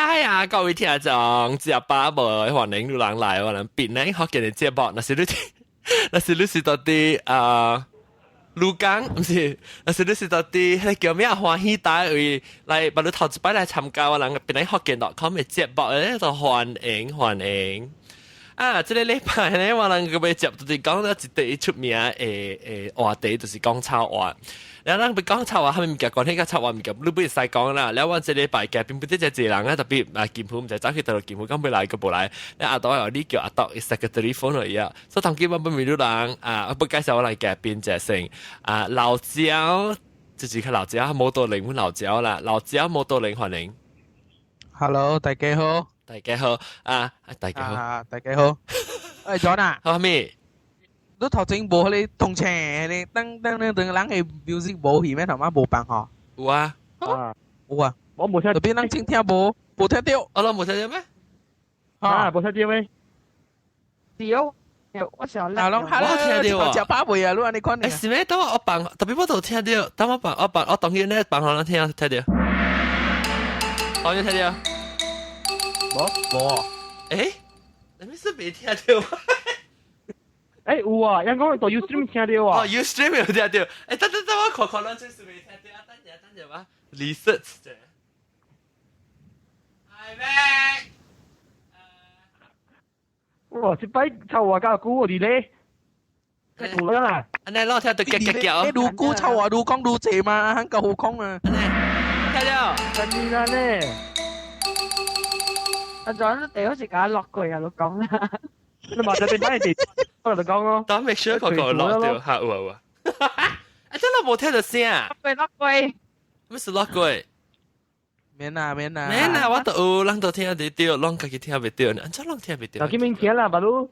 呀呀，各位聽眾，食飽無？歡迎有人來，我人檳城福建的節目，若是你，若是你是到佇啊，鹿港，毋是，若是你是到佇彼个叫咩歡喜台位來，捌你頭一擺來參加我人檳城福建 .com 的節目咧，就歡迎歡迎。啊，這個禮拜咧，我人閣欲接就是講到一個出名的的話題，就是講臭話。然後咱欲講臭話，啥物物件關係佮臭話物件，你欲會使講啦。了我這禮拜嘉賓不止這一個人啊，特別啊金虎毋知走去佗落，金虎講欲來閣無來。了阿多你叫阿多 secretary phone 而已啊。所以當今我欲問女人啊，欲介紹我來嘉賓就先啊老焦，就是較老焦摩托輪老焦啦，老焦摩托輪歡迎。 Hello，大家好。大家好啊，大家好。啊，大家好。誒，John 啊。好咩？你頭前無彼個通車，彼個噔噔噔噔，人的 music 無去咩？頭媽無放吼。有啊。啊。有啊。我無聽。特別人聽聽無，無聽著。我攏無聽著咩？啊，無聽著咩？對，我想啊，攏我聽著啊。食飽未啊？你按呢款。欸，是咩？等我放，特別我都聽著，等我放，我放，我當然咧放予人聽聽著。當然聽著。無無。欸，你們是沒聽到？欸，有啊，人講到 Ustream 聽到啊。哦，Ustream 有聽到。欸，等等等，我看看咱這是沒聽到。啊，等下等下吧，research 者。係咩？哇！這擺臭話較久喎，你咧？有啦。按呢攏聽著夾夾夾。你愈久臭話愈講愈濟嘛，很夠好講啊。聽到。真啦呢。阿 John 你好似搞落過啊，都講啦。你嘛就變翻嚟，我就講咯。等 make sure 個個落掉，嚇有啊有啊。啊，真係無聽到聲。落過落過。咩是落過？免啊免啊。免啊！我都有，人都聽得著，攏家己聽袂著，按怎攏聽袂著？就叫免聽啦，巴魯。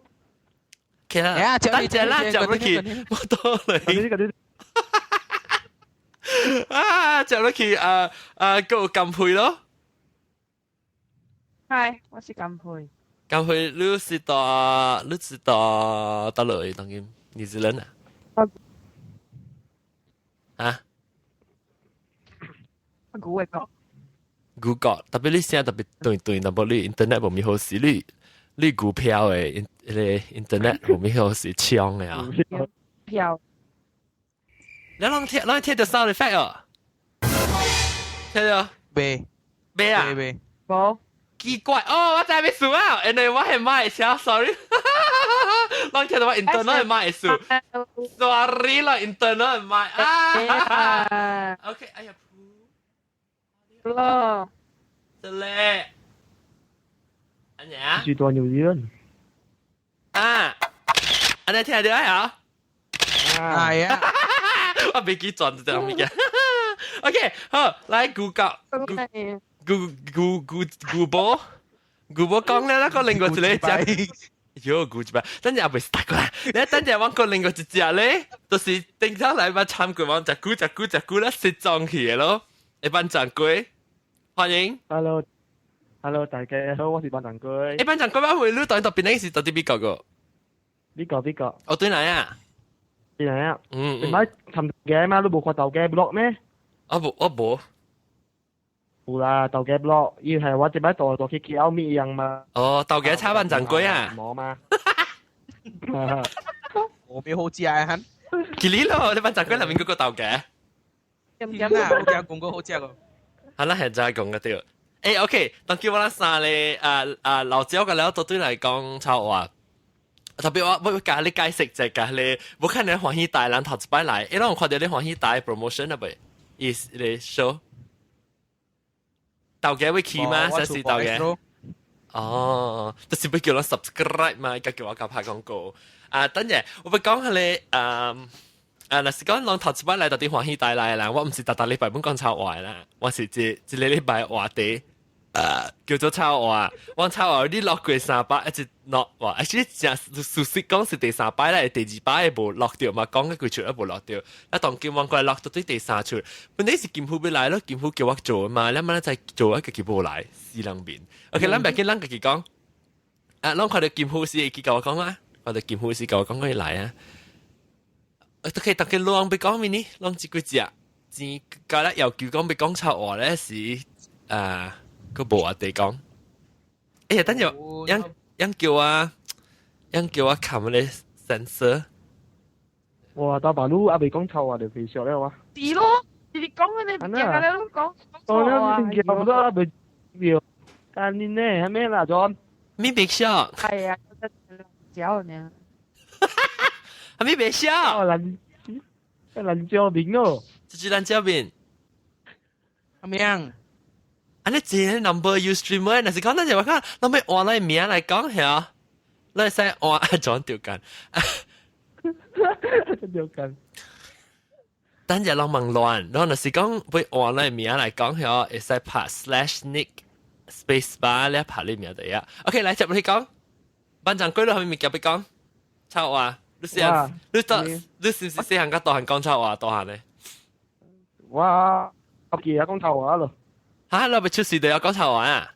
聽啦，等陣啦，接落去，我倒嚟。啊，接落去啊啊，閣有金佩咯。係，我是金佩。金佩，你是佇佗落當今？你是人啊？啊？古嘅國。牛角，特別你聲特別斷斷，淡薄你 internet 無咪好勢，你你股票的彼個 internet 無咪好勢搶的啊。票。你攏聽，攏聽著 sound effect 哦？聽著？未。未啊？未未。無。奇怪哦，我知欲輸啊，因為我係買車，sorry，攏聽到我 internet 買數，sorry 啦，internet 買啊，OK，哎呀，咯，真咧，按呢啊？是大牛人。啊，按呢聽著啊？係啊，我袂記轉這樣物件。OK，好，來 Google。古古古古波，古波講咧，那個另外一個隻，喲，古一擺，等陣未 start 過來，你等陣我個另外一隻咧，就是頂早來捌參過，我食久食久食久咧失蹤去的咯，會班長龜，歡迎。 Hello，Hello，大家好，我是班長龜。欸，班長龜，我會你當特別那是到佇美國個？美國美國。哦，對來啊。對來啊。嗯。你買尋嘅嘛？你無看豆家 blog 咩？啊無，我無。有啦，豆家 blog，伊係我這擺到到去 KL 咪一樣嘛。哦，豆家炒班長龜啊。冇嘛。我沒好食啊！幾年咯？你班長龜內面嗰個豆家。天啊！我聽講過好食個。好啦，現在講個對。欸，OK，當叫我咱三個啊啊老焦個了，都對來講臭話。特別我我共你解釋一下，你我看你歡喜台人頭一擺來，欸，攏有看著你歡喜台 promotion 啊未？伊咧 show。豆家會去嗎？實是豆家。哦，就是欲叫人 subscribe 嘛，佮叫我共拍廣告。啊，等陣我欲講下你，啊啊，若是講人頭一擺來到佇歡喜台來的人，我毋是逐逐禮拜本講臭話啦，我是一一個禮拜話題，叫做臭話。我臭話你落過三擺，一直落話，而且誠事實講是第三擺啦，第二擺無落著嘛，講一句出也無落著。啊，當今我過來落到對第三出，本來是金虎欲來咯，金虎叫我做嘛，咱們再做一個佢無來，死人面。OK，咱欲緊，咱家己講。啊，攏看著金虎是會記共我講啊，看著金虎是共我講過來啊。OK，逐家攏欲講咩呢？攏這幾隻，錢加了要求講欲講臭話咧是啊。個無啊地講。哎呀，等陣，樣樣叫我，樣叫我冚你 sensor。哇！大把路阿未講臭話就肥笑了哇！是咯，你講嘅你唔驚你都講我咧叫唔到阿未表，但你呢係咩啦，John？咩別笑？係啊，嚼呢。係咩別笑？爛爛椒面哦！這是爛椒面。係咪啊？啊！你這 number you streamer，若是講咱就話講，咱欲換咱名來講下，咱會使換阿 John 掉緊。掉緊。等陣人問亂，然後若是講欲換咱名來講下，會使拍 /nick space bar 咧拍你名就呀。OK，來接落去講，班長幾多係咪物件欲講？臭話，你是你到你是唔是細漢佮大漢講臭話大漢咧？我我記得講臭話咯。嚇！你欲出世就要講臭話啊？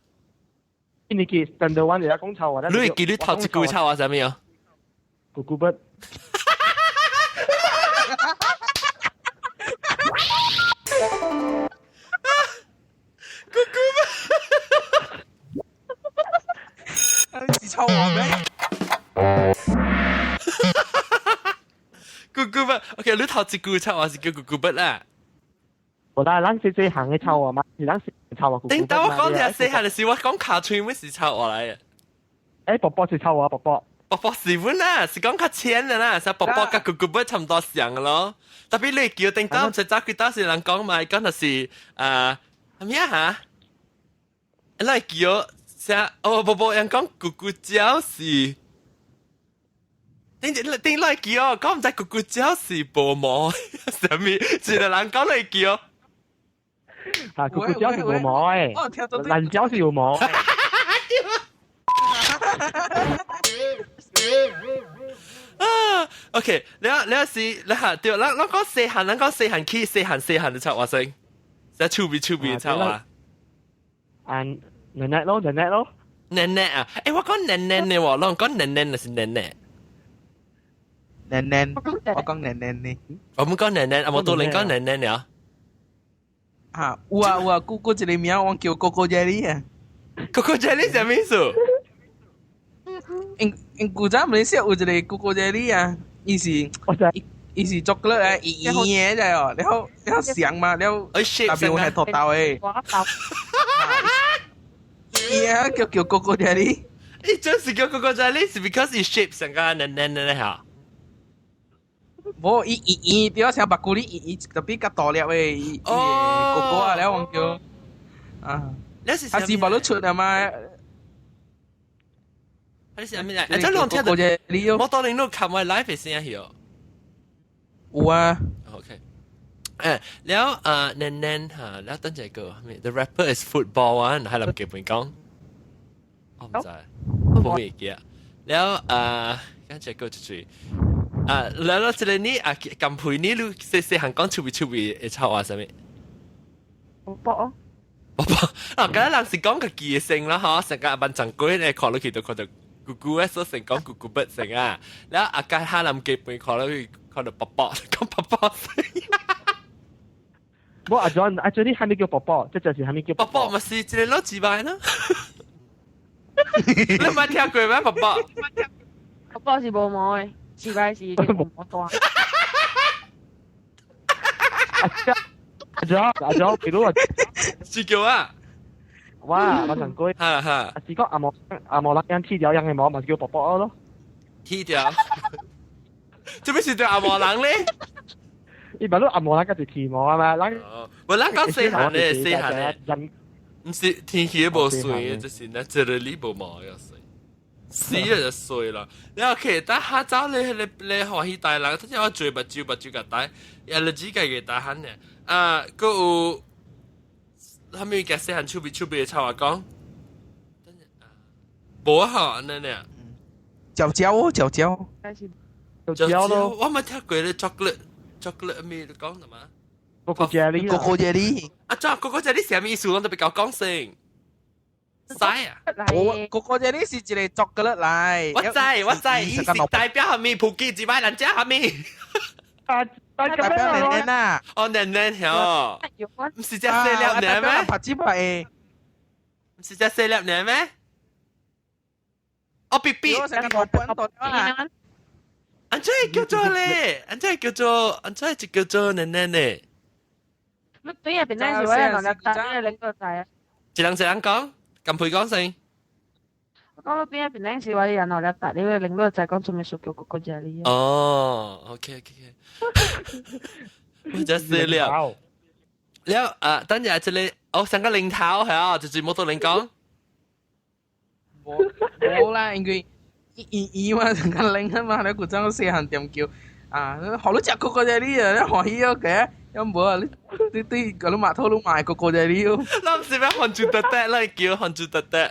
你記 standard one 就要講臭話。你會記你頭一句臭話啥物啊？咕咕筆。咕咕筆。是臭話咩？咕咕筆，OK，你頭一句臭話是叫咕咕筆啦。我但係咱細細行嘅臭話嘛，是咱細臭話。頂到我講聽細漢嘅時，我講卡喙，咩是臭話來嘅？誒，伯伯是臭話，伯伯。伯伯是阮啦，是講較淺嘅啦，是伯伯佮咕咕筆差唔多像嘅咯。特別你叫頂到唔使早幾多時人講嘛，講就是啊，係咩啊？嚇？你叫啥？哦，伯伯人講咕咕鳥是。頂頂來叫，講毋知咕咕鳥是無毛，啥物？一個人講來叫。啊，咕咕鳥是無毛誒，懶鳥是有毛。啊，OK，你你是你嚇對，咱咱講細漢，咱講細漢起，細漢細漢就臭話聲，即趣味趣味臭話。啊，奶奶咯，奶奶咯。奶奶啊，欸，我講奶奶呢喎，攏講奶奶那是奶奶。奶奶，我講奶奶呢。我們講奶奶，啊，無多人講奶奶呢。嚇，有啊有啊，姑姑一個名我叫哥哥 Jelly 啊。哥哥 Jelly 啥物意思？因因古早馬來西亞有一個哥哥 Jelly 啊，伊是伊是巧克力啊，圓圓的哦，然後然後長嘛，然後特別有係禿頭的。伊啊叫叫哥哥 Jelly。伊真是叫哥哥 Jelly，是 because 伊 shape 成個奶奶奶嚇。無，伊圓圓對，像白骨哩圓圓，特別較大粒的，伊哥哥啊，了我叫啊，啊是無你出啊嘛？你是啥物來？啊，這攏聽到，我當年你看我 live 的聲去哦。有啊。 OK。誒，了啊，奶奶嚇，了等一個，The rapper is football 啊，係林基本講，我毋知，我無會記啊。了啊，跟一個就是。啊，來了這個你啊，近配你，你細細漢講趣味趣味會臭話啥物？伯伯哦，伯伯啊，今日人是講家己的姓啦，嗬，成個萬長鬼咧，看落去就看到姑姑咧，所成講姑姑筆成啊，然後阿家哈林基本看落去看到伯伯，講伯伯聲。無阿 John，阿 John 你係咪叫伯伯？這就是係咪叫伯伯？咪是一個老幾擺呢？你捌聽過咩？伯伯？伯伯是無毛的。是擺是無大。阿 John，阿 John，比如話，是叫啊？哇，我陳龜，哈哈，是講阿毛阿毛人樣剃掉樣嘅毛，咪叫伯伯咯。剃掉？做咩是對阿毛人咧？伊咪都阿毛人家是剃毛啊嘛，人。無咱講細漢咧，細漢咧，毋是天氣無水，就是咱這裡無毛要水。死了就衰啦！你 OK，但下晝你你你歡喜大人，他我嘴目睭目睭個大，也你只個個大漢呢。啊，閣有，啥物個細漢手臂手臂的臭話講？無好按呢呢。嚼嚼哦，嚼嚼。嚼嚼咯。我冇聽過咧，chocolate chocolate 咩？你講什麼？哥哥 jelly。哥哥 jelly。啊，這哥哥 jelly 啥物意思？攏特別𠢕講先。知啊！我哥哥這裡是一個巧克力來。我知我知，伊是代表蝦米？普吉一擺人食蝦米？啊，代表奶奶啊！哦，奶奶曉，毋是食細粒奶咩？拍幾擺的。唔是只細粒呢咩？哦，B B，我成個大本大啊！安怎叫做咧？安怎叫做？安怎就叫做奶奶呢？乜對啊？邊陣時我有兩粒仔，兩個仔啊！一人一人講，咁配講先。我講到邊一邊陣時我有兩粒仔，你個兩個仔講做咩數叫哥哥仔哩？哦，OK OK，我只細粒。了啊，等陣這裡，哦，上個領頭係啊，就是摩托領講。冇冇啦，因為伊伊嘛成個領啊嘛，你古裝細漢點叫啊，學你食哥哥仔哩啊，你歡喜哦嘅，又無啊，你你對個你碼頭你買哥哥仔哩哦。咱唔是咩漢字特特，咱叫漢字特特。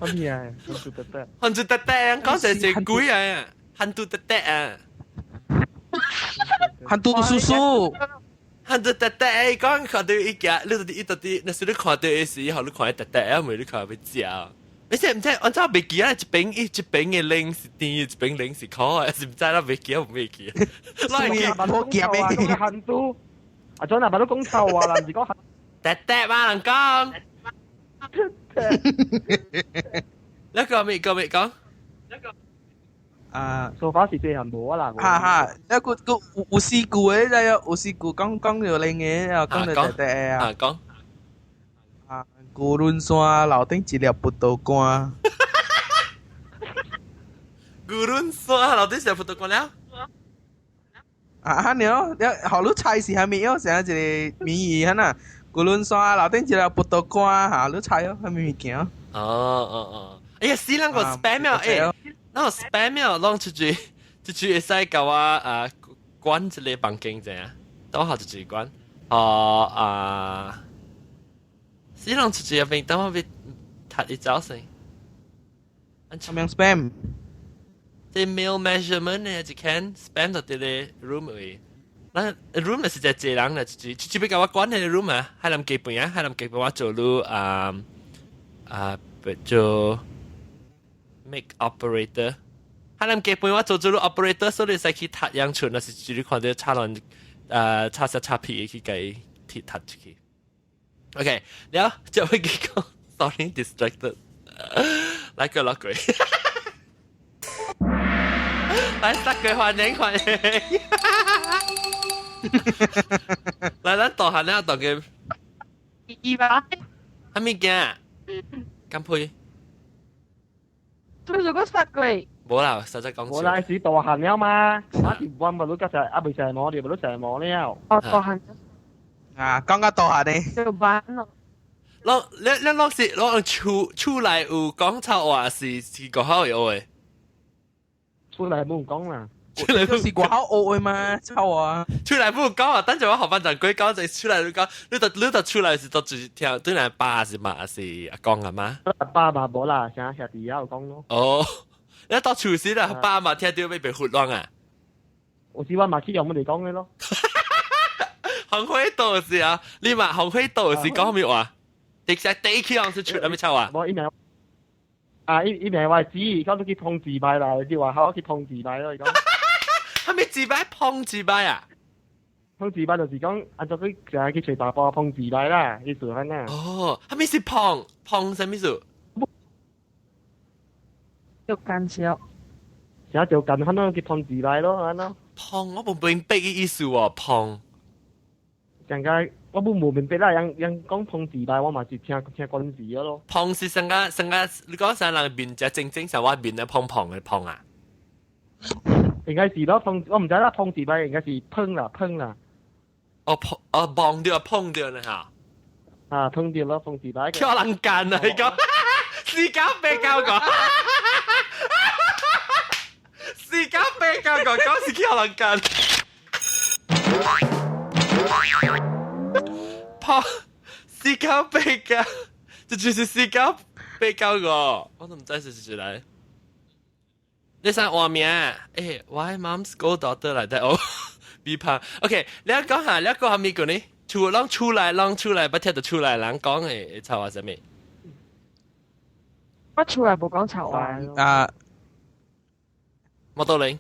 乜嘢啊？漢字特特。漢字特特，講成是鬼啊！漢字特特啊！漢都叔叔。漢字特特，講看到伊家，你到底伊到底，那是你看到的時候，你看特特啊，未你看欲食。你知唔知？按照袂記啊，一邊一邊嘅零是甜，一邊零是苦的，是毋知啦？袂記啊，袂記。我記咩？漢都，阿張阿伯都講臭話啦，唔是講特特嘛人講。你個未個未講？啊，做法是這樣無啦。哈哈，一個個有有事故的，真有有事故講講就靈的，又講就特特的啊。講。啊，古倫山樓頂一粒葡萄乾。古倫山樓頂一粒葡萄乾了。啊，你哦，你好你猜是啥物哦？成一個謎語哈呐？古倫山樓頂一粒葡萄乾，哈，你猜哦，啥物物件？哦哦哦，哎呀，死人個 spam 了，欸，那個 spam 了，攏出去，出去會使共我啊關一個房間者，等下就一關。哦啊，死人出去入邊，等我欲讀一走先。什麼 spam？這 mail measurement 呢，一間 spam 到這個 room 位。咱 room 是一個人啦，就是就欲共我關彼個 room 啊，海南雞飯啊，海南雞飯我做你啊啊，做 make operator。海南雞飯我做做你 operator，所以使去讀樣出，那是就你看到插亂插啥插屁去共踢讀出去。OK，了就會講，sorry distracted，來個老鬼。來，三個歡迎歡迎。來，咱大漢了，大個。二百。啥物件？乾杯。做做個殺鬼。無啦，實在講。無啦，是大漢了嘛？我是阮無你甲成啊未成毛，你無你成毛了。哦，大漢。啊，講到大漢呢。就班咯。攏你你攏是攏厝厝內有講臭話是是個好有的。厝內冇講啦。出來是外口學的嘛，臭啊！出來不講啊，等陣我後班就鬼講就出來你講，你就你就出來是都只聽對人爸是媽是阿公阿媽？阿爸嘛無啦，啥兄弟也有講咯。哦，你到厝時啦，爸媽聽到欲被混亂啊？有時我嘛去用我哋講的咯。紅灰道是啊，你嘛紅灰道是講咩話？第一第一起是出來咩臭啊？無伊名啊，伊伊名我知，講你去碰瓷牌啦，你話好去碰瓷牌咯，伊講。係咪自擺碰自擺啊？碰瓷牌就是講，按照佢成日去揣查埔碰瓷牌啦，意思係啊。哦，係咪是碰碰啥物事？就干笑。成日就近可能去碰瓷牌咯，安咯。碰我無明白意思喎，碰。上個我無無明白啦，人人講碰瓷牌，我嘛是聽聽慣字咯。碰是上個上個，你講啥人面就正正上我面咧碰碰嘅碰啊？應該是咯，碰我毋知啦，碰瓷牌應該是碰啦碰啦。哦碰哦碰著碰著呢嚇。啊碰著咯，碰瓷牌。叫人幹啊！你講時間比較講，時間比較講，講是叫人幹。碰時間比較，這就是時間比較個，我都毋知是是來。你想畫名？欸，Why mom's go daughter 來的哦，別怕。OK，你講下，你講下咩個呢？出攏出來，攏出來，不聽就出來，人講的臭話啥物？我出來無講臭話。啊，摩托輪。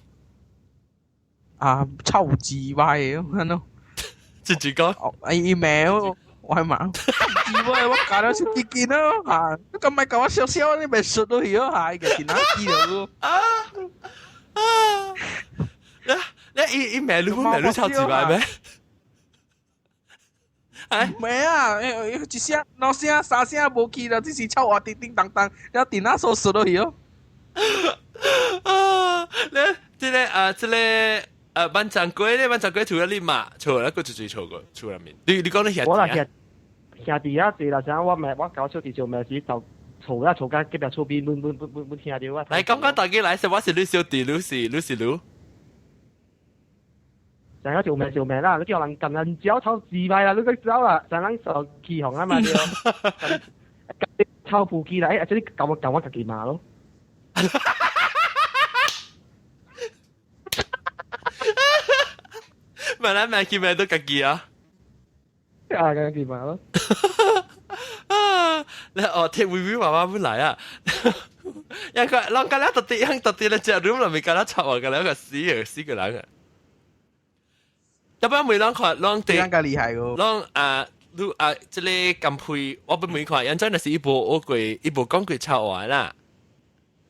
啊，臭字歪嘅，咁咯。自己講。伊名我係嘛？知喎，我教咗小啲見咯嚇，咁咪教我少少，你咪術到去咯嚇，個電腦機了。啊啊！你你伊罵你，罵你臭字擺咩？哎，沒啊，一聲、兩聲、三聲無去了，只是臭話叮叮當當，然後電腦鎖術落去咯。啊！你這個啊，這個萬長粿咧，萬長粿除了你嘛，除了個就最錯過，厝內面。你講你兄弟啊？我啦兄兄弟啊，濟啦，啥我咪我搞小弟就咪是就嘈啦嘈間隔壁厝邊，滿滿滿滿滿聽到啊。來講講大家來，是我是你小弟，你是你是你。成個做命做命啦！你叫人撳人腳臭自敗啦，你個走啦，成人受起哄啊嘛對。臭負機啦，欸，這你教我教我家己罵咯。咪來咪去咪都家己啊！啊，家己罵咯。啊！你哦，聽微微媽媽本來啊，一個人家咧特別，人特別咧食 room 內面家咧吵啊，家咧個死個死個人啊！一般每人看，攏地較厲害個，攏啊，你啊，這個金配，我本每看，因陣就是伊無學過，伊無講過臭話啦。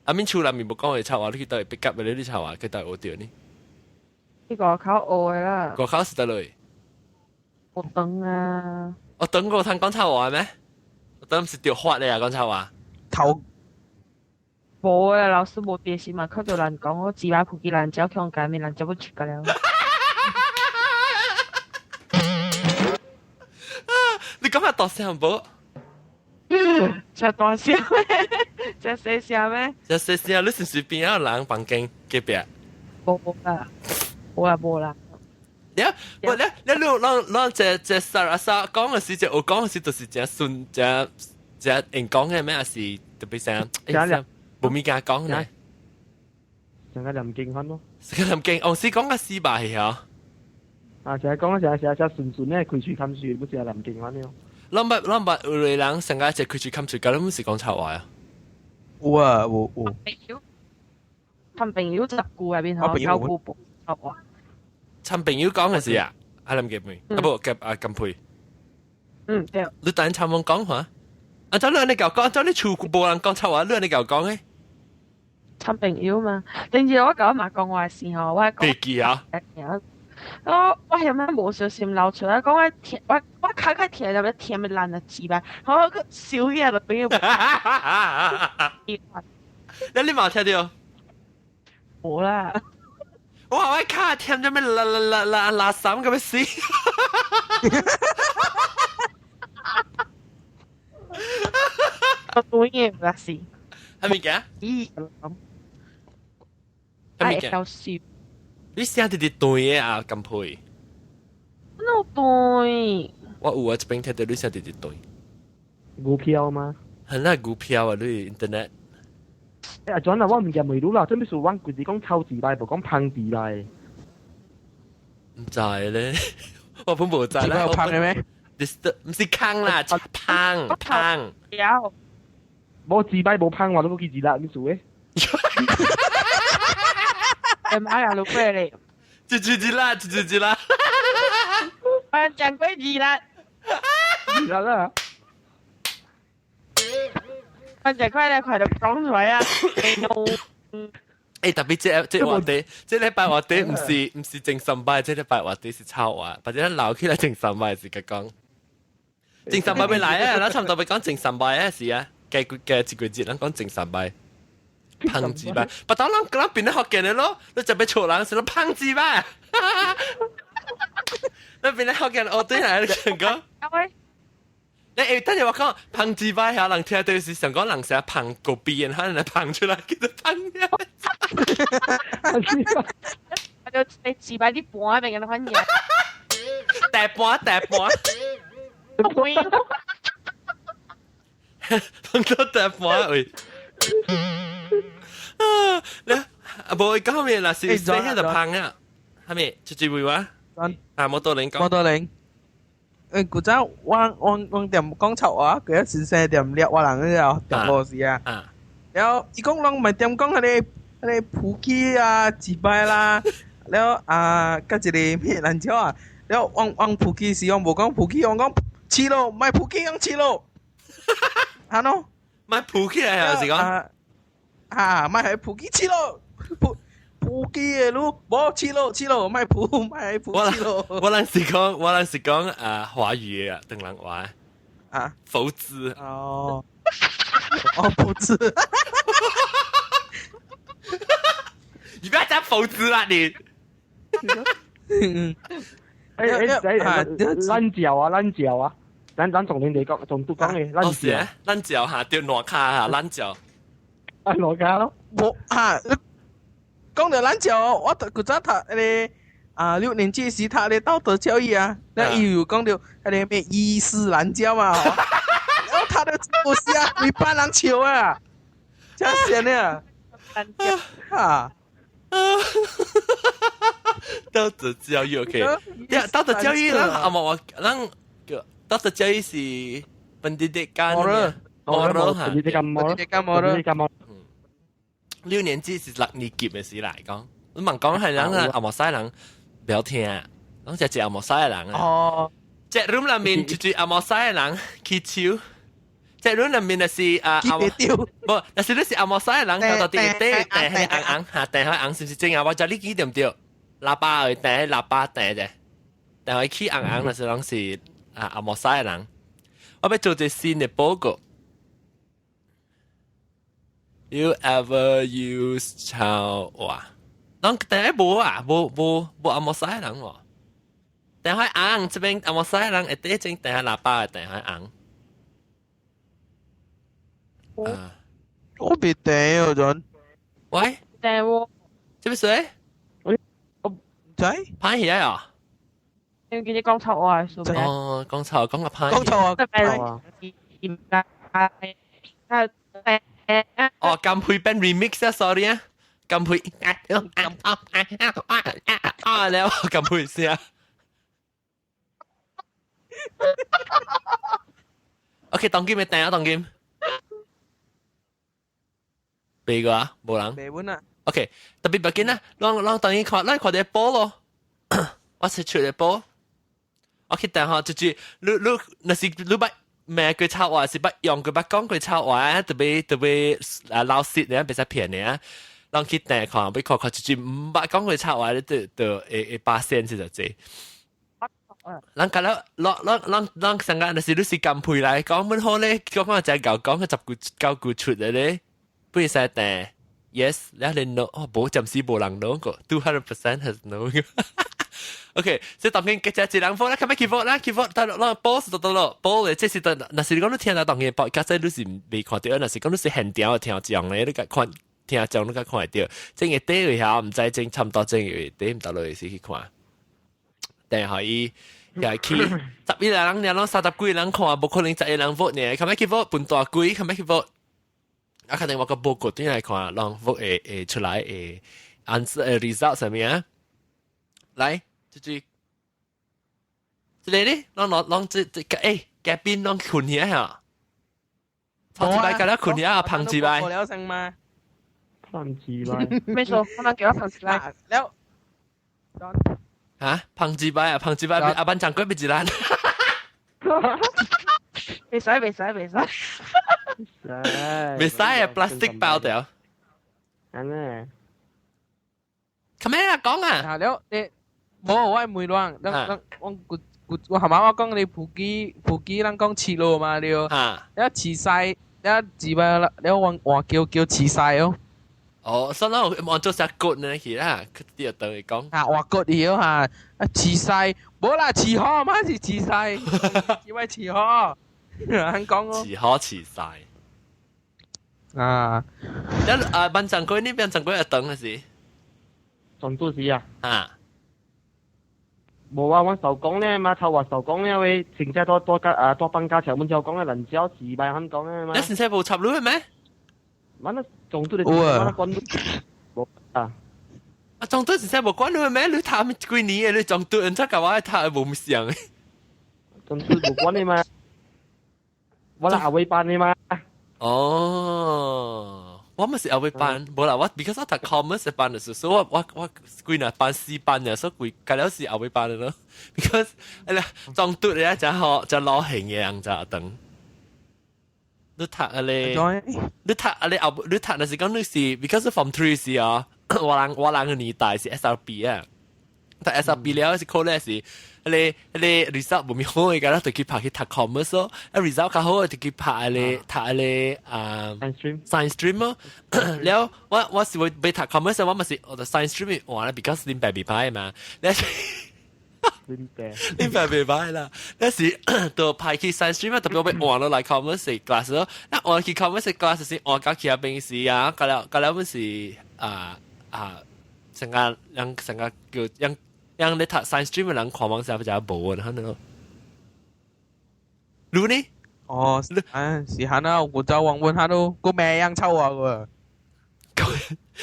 啊，免厝內面無講過臭話，你去倒會別夾的你臭話，去倒會學著呢？呢個口學的啦。外口是佗落？學堂啊。學堂個通講臭話咩？學堂毋是著法的啊，講臭話。頭。無啊，老師無電視嘛，靠著人講，我自擺普及人招強解，面人招不出個了。你講下大聲無？真大聲咩？真細聲咩？真細聲，你是唔是邊有人房間隔壁？無啦，無啦無啦。你喂你你你咱咱這這沙阿沙講的時，這我講的時，就是真順，真真用講的咩？還是特別聲？無物件講呢？成個南京款咯。成個南京，哦，是講個死吧係啊？啊，成日講成日成日順順咧，開喙冚水，不是南京款咯。咱捌咱捌有個人成個一開喙冚水，敢毋是講臭話啊？有啊，有有。朋朋友十句入邊嗬，九句半臭話。親朋友講嘅是啊，阿林傑妹，啊不，夾阿金佩。嗯對。你等參問講話，啊，怎你按呢講，怎你厝無人講臭話，你按呢講嘅？親朋友嘛，定住我舊日嘛講話時候，我講。別記啊！我係咩無小心流出來，講我甜，我我卡卡甜入面甜咪爛了幾擺，然後個燒嘢就俾我。你嘛聽到？無啦。哇！我卡甜咗咩啦啦啦啦啦三咁樣死。我對嘅唔是。係咪嘅？咦？係咪嘅？你聲直直對嘅啊，咁配。我對。我有啊，這邊聽到你聲直直對。股票嗎？係啦，股票啊，你 internet。欸，阿轉啊，我唔記問你啦，做咩事？我規時講臭字來，無講芳字來。毋知咧，我本無知啦。有芳嘅咩？毋是空啦，芳芳。有。無字擺無芳，我都無記字啦，你做嘅。欸，媽呀，老鬼咧！一字一啦，一字一啦。我講過字啦。字啦啦。我就快咧，快就講出來啊！欸，特別這這話題，這禮拜話題毋是正三擺，這禮拜話題是臭話，或者留起來正三擺是個講。正三擺未來啊，咱差唔多欲講正三擺啊，是啊，計幾計一個月，咱講正三擺。胖子吧，不當咱咱變得福建的咯，你就欲錯人是咯胖子吧。你變得福建哦，對來你講。你欸，等下我講胖子吧，遐人聽到是想講人成日胖個鼻，然後人胖出來叫做胖嘅。我就你自擺啲盤俾人反應。大盤大盤。胖到大盤喂。啊！你啊，無伊講咩啦？是細漢就胖啊，係咪？出住會話？啊，摩多林講。摩多林。欸，古早我店講臭話，佢一先生店掠我人嗰陣，店老師啊。然後伊講攏咪店講彼個彼個普基啊、自擺啦，了啊，佮一個咩蘭椒啊，了我普基時，我無講普基，我講飼咯，莫抱起講飼咯，嚇喏，莫抱起來啊，是講啊，莫係抱起飼咯，抱抱起的你，無飼咯飼咯，莫抱莫抱飼咯。我咱是講啊華語啊，唐人話啊，佛字哦，哦佛字，你不要講佛字啦你。誒誒誒，爛腳啊爛腳啊！咱從你哋講，從都講嘅爛腳，爛腳嚇，對挪卡嚇，爛腳。啊挪卡咯。無嚇，講到爛腳，我古早讀迄個啊六年級時讀咧道德教育啊，那伊有講到彼個咩伊斯蘭教嘛，然後他的不是啊，規班人笑啊，真神啊，爛腳嚇。道德教育 OK，道德教育咱阿無話咱個道德教育是 pendidikan moral 嚇，pendidikan moral，六年級是六年級的時來講，你問講係人啊，阿無西人不要聽，攏是一阿無西的人啊。哦，這 room 內面就是阿無西的人起手，這 room 內面就是啊阿無，無，但是你是阿無西的人，到底底掟係紅紅嚇，掟係紅是毋是真啊？我知你記對毋對？喇叭會掟喇叭掟者，但係起紅紅，就是攏是啊阿無西的人。我欲做一個新的報告。You ever use 臭話？攏第一無啊，無無無阿無西人喎。掟開紅，這邊阿無西人會第一種掟開喇叭，會掟開紅。啊！我別掟哦，陣。喂？掟喎。這邊誰？我唔知。歹起來啊！你記得講臭話係咪？哦，講臭講個歹。講臭話。哦，金配變 remix 啊，sorry 啊，金配啊，了金配聲。OK，當今咪訂啊，當今。俾個啊，無人。未本啊。 OK，特別別緊啊，咱咱當然看，咱看到波咯。我是出嚟波。我去訂吼，就是你你，若是你捌罵過臭話，是捌用過捌講過臭話，特別特別啊老實咧，袂使騙你啊。人去訂看，欲看看一句毋捌講過臭話，你就就會會八仙是就這。人覺得，咱咱咱咱上個若是你是甘配來講，阮好咧，講講真夠講，個十句九句出來咧，不會使訂。Yes，了你 no，哦，無暫時無人 no 個，200% has no。OK，所以當然，結一人 vote 啦，較欲去 vote 啦，去 vote，但咱 post 就得咯，post 咧，這是當，若是你講你聽到當然報，假使你是未看著，若是講你是現場聽講咧，你共看聽講你共看會著，正個底位下，毋知正差毋多正個底毋到落時去看，但係伊也去11個人，爾攏三十幾個人看，無可能11個人 vote 呢，較欲去 vote 分大幾，較欲去 vote，啊，肯定我個報告轉來看，人 vote 會會出來會 answer result 啥物啊？來。就是這個咧，攏攏攏這這欸，嘉賓攏睏起來嚇，頭一擺甲咱睏起來，芳一擺。了聲嗎？芳一擺。沒錯，他們叫我芳一擺。了。嚇，芳一擺啊，芳一擺，阿班長過變一蘭。袂使，袂使，袂使。袂使啊，plastic 包掉。按呢。做咩啊？講啊。啊了，你。無，我問亂，咱咱我古古我頭晚我講你普吉普吉，咱講飼路嘛對。了飼西，了一擺了換換叫叫飼西哦。哦，算啦，我做啥骨呢去啦，佢啲就等於講。啊，換骨去嚇，啊飼西，無啦，飼好嘛是飼西，一擺飼好，按講哦。飼好飼西。啊。了啊，班長哥，你班長哥會等還是？總主席啊。啊。無啊，阮手講咧嘛，頭話手講咧喂，先生多多加啊多放加長，阮就講咧人蕉四百肯講咧嘛。你先生無插入去咩？阮那總督的，阮那管無啊。啊，總督先生無管你咩？你讀幾年的？你總督，人家共我讀無像的。總督無管你嘛，我那阿威班的嘛。哦，我咪是後尾班，無啦，我 because 我讀 commerce 班嘅時，所以我規若班四班嘅，所以規計了是後尾班嘅咯。because 哎呀，裝嘟咧就好就老型嘅樣子等。你讀啊咧，你讀啊咧後，你讀那是講你是 because form three 時啊，我人嘅年代是 SRP 啊，讀 SRP 了是考咧是，你 result 無咪好嘅，咁就去拍去讀 commerce 咯，啊 result 較好就去拍你讀你啊 science stream 咯，了我是會被讀 commerce，我咪是我讀 science stream 話咧，because 恁爸袂歹嘛，你。恁爸，恁爸袂歹啦，但是就派去 science stream 啊，特別我被換落來 commerce class 咯，那換去 commerce class 是換到其他邊時啊，到了到了本是啊啊，成個人成個叫人人你讀 science stream 嘅人看望下比較無啊，可能。你呢？哦，啊，是下啦，我就問問下都個咩樣抽啊個，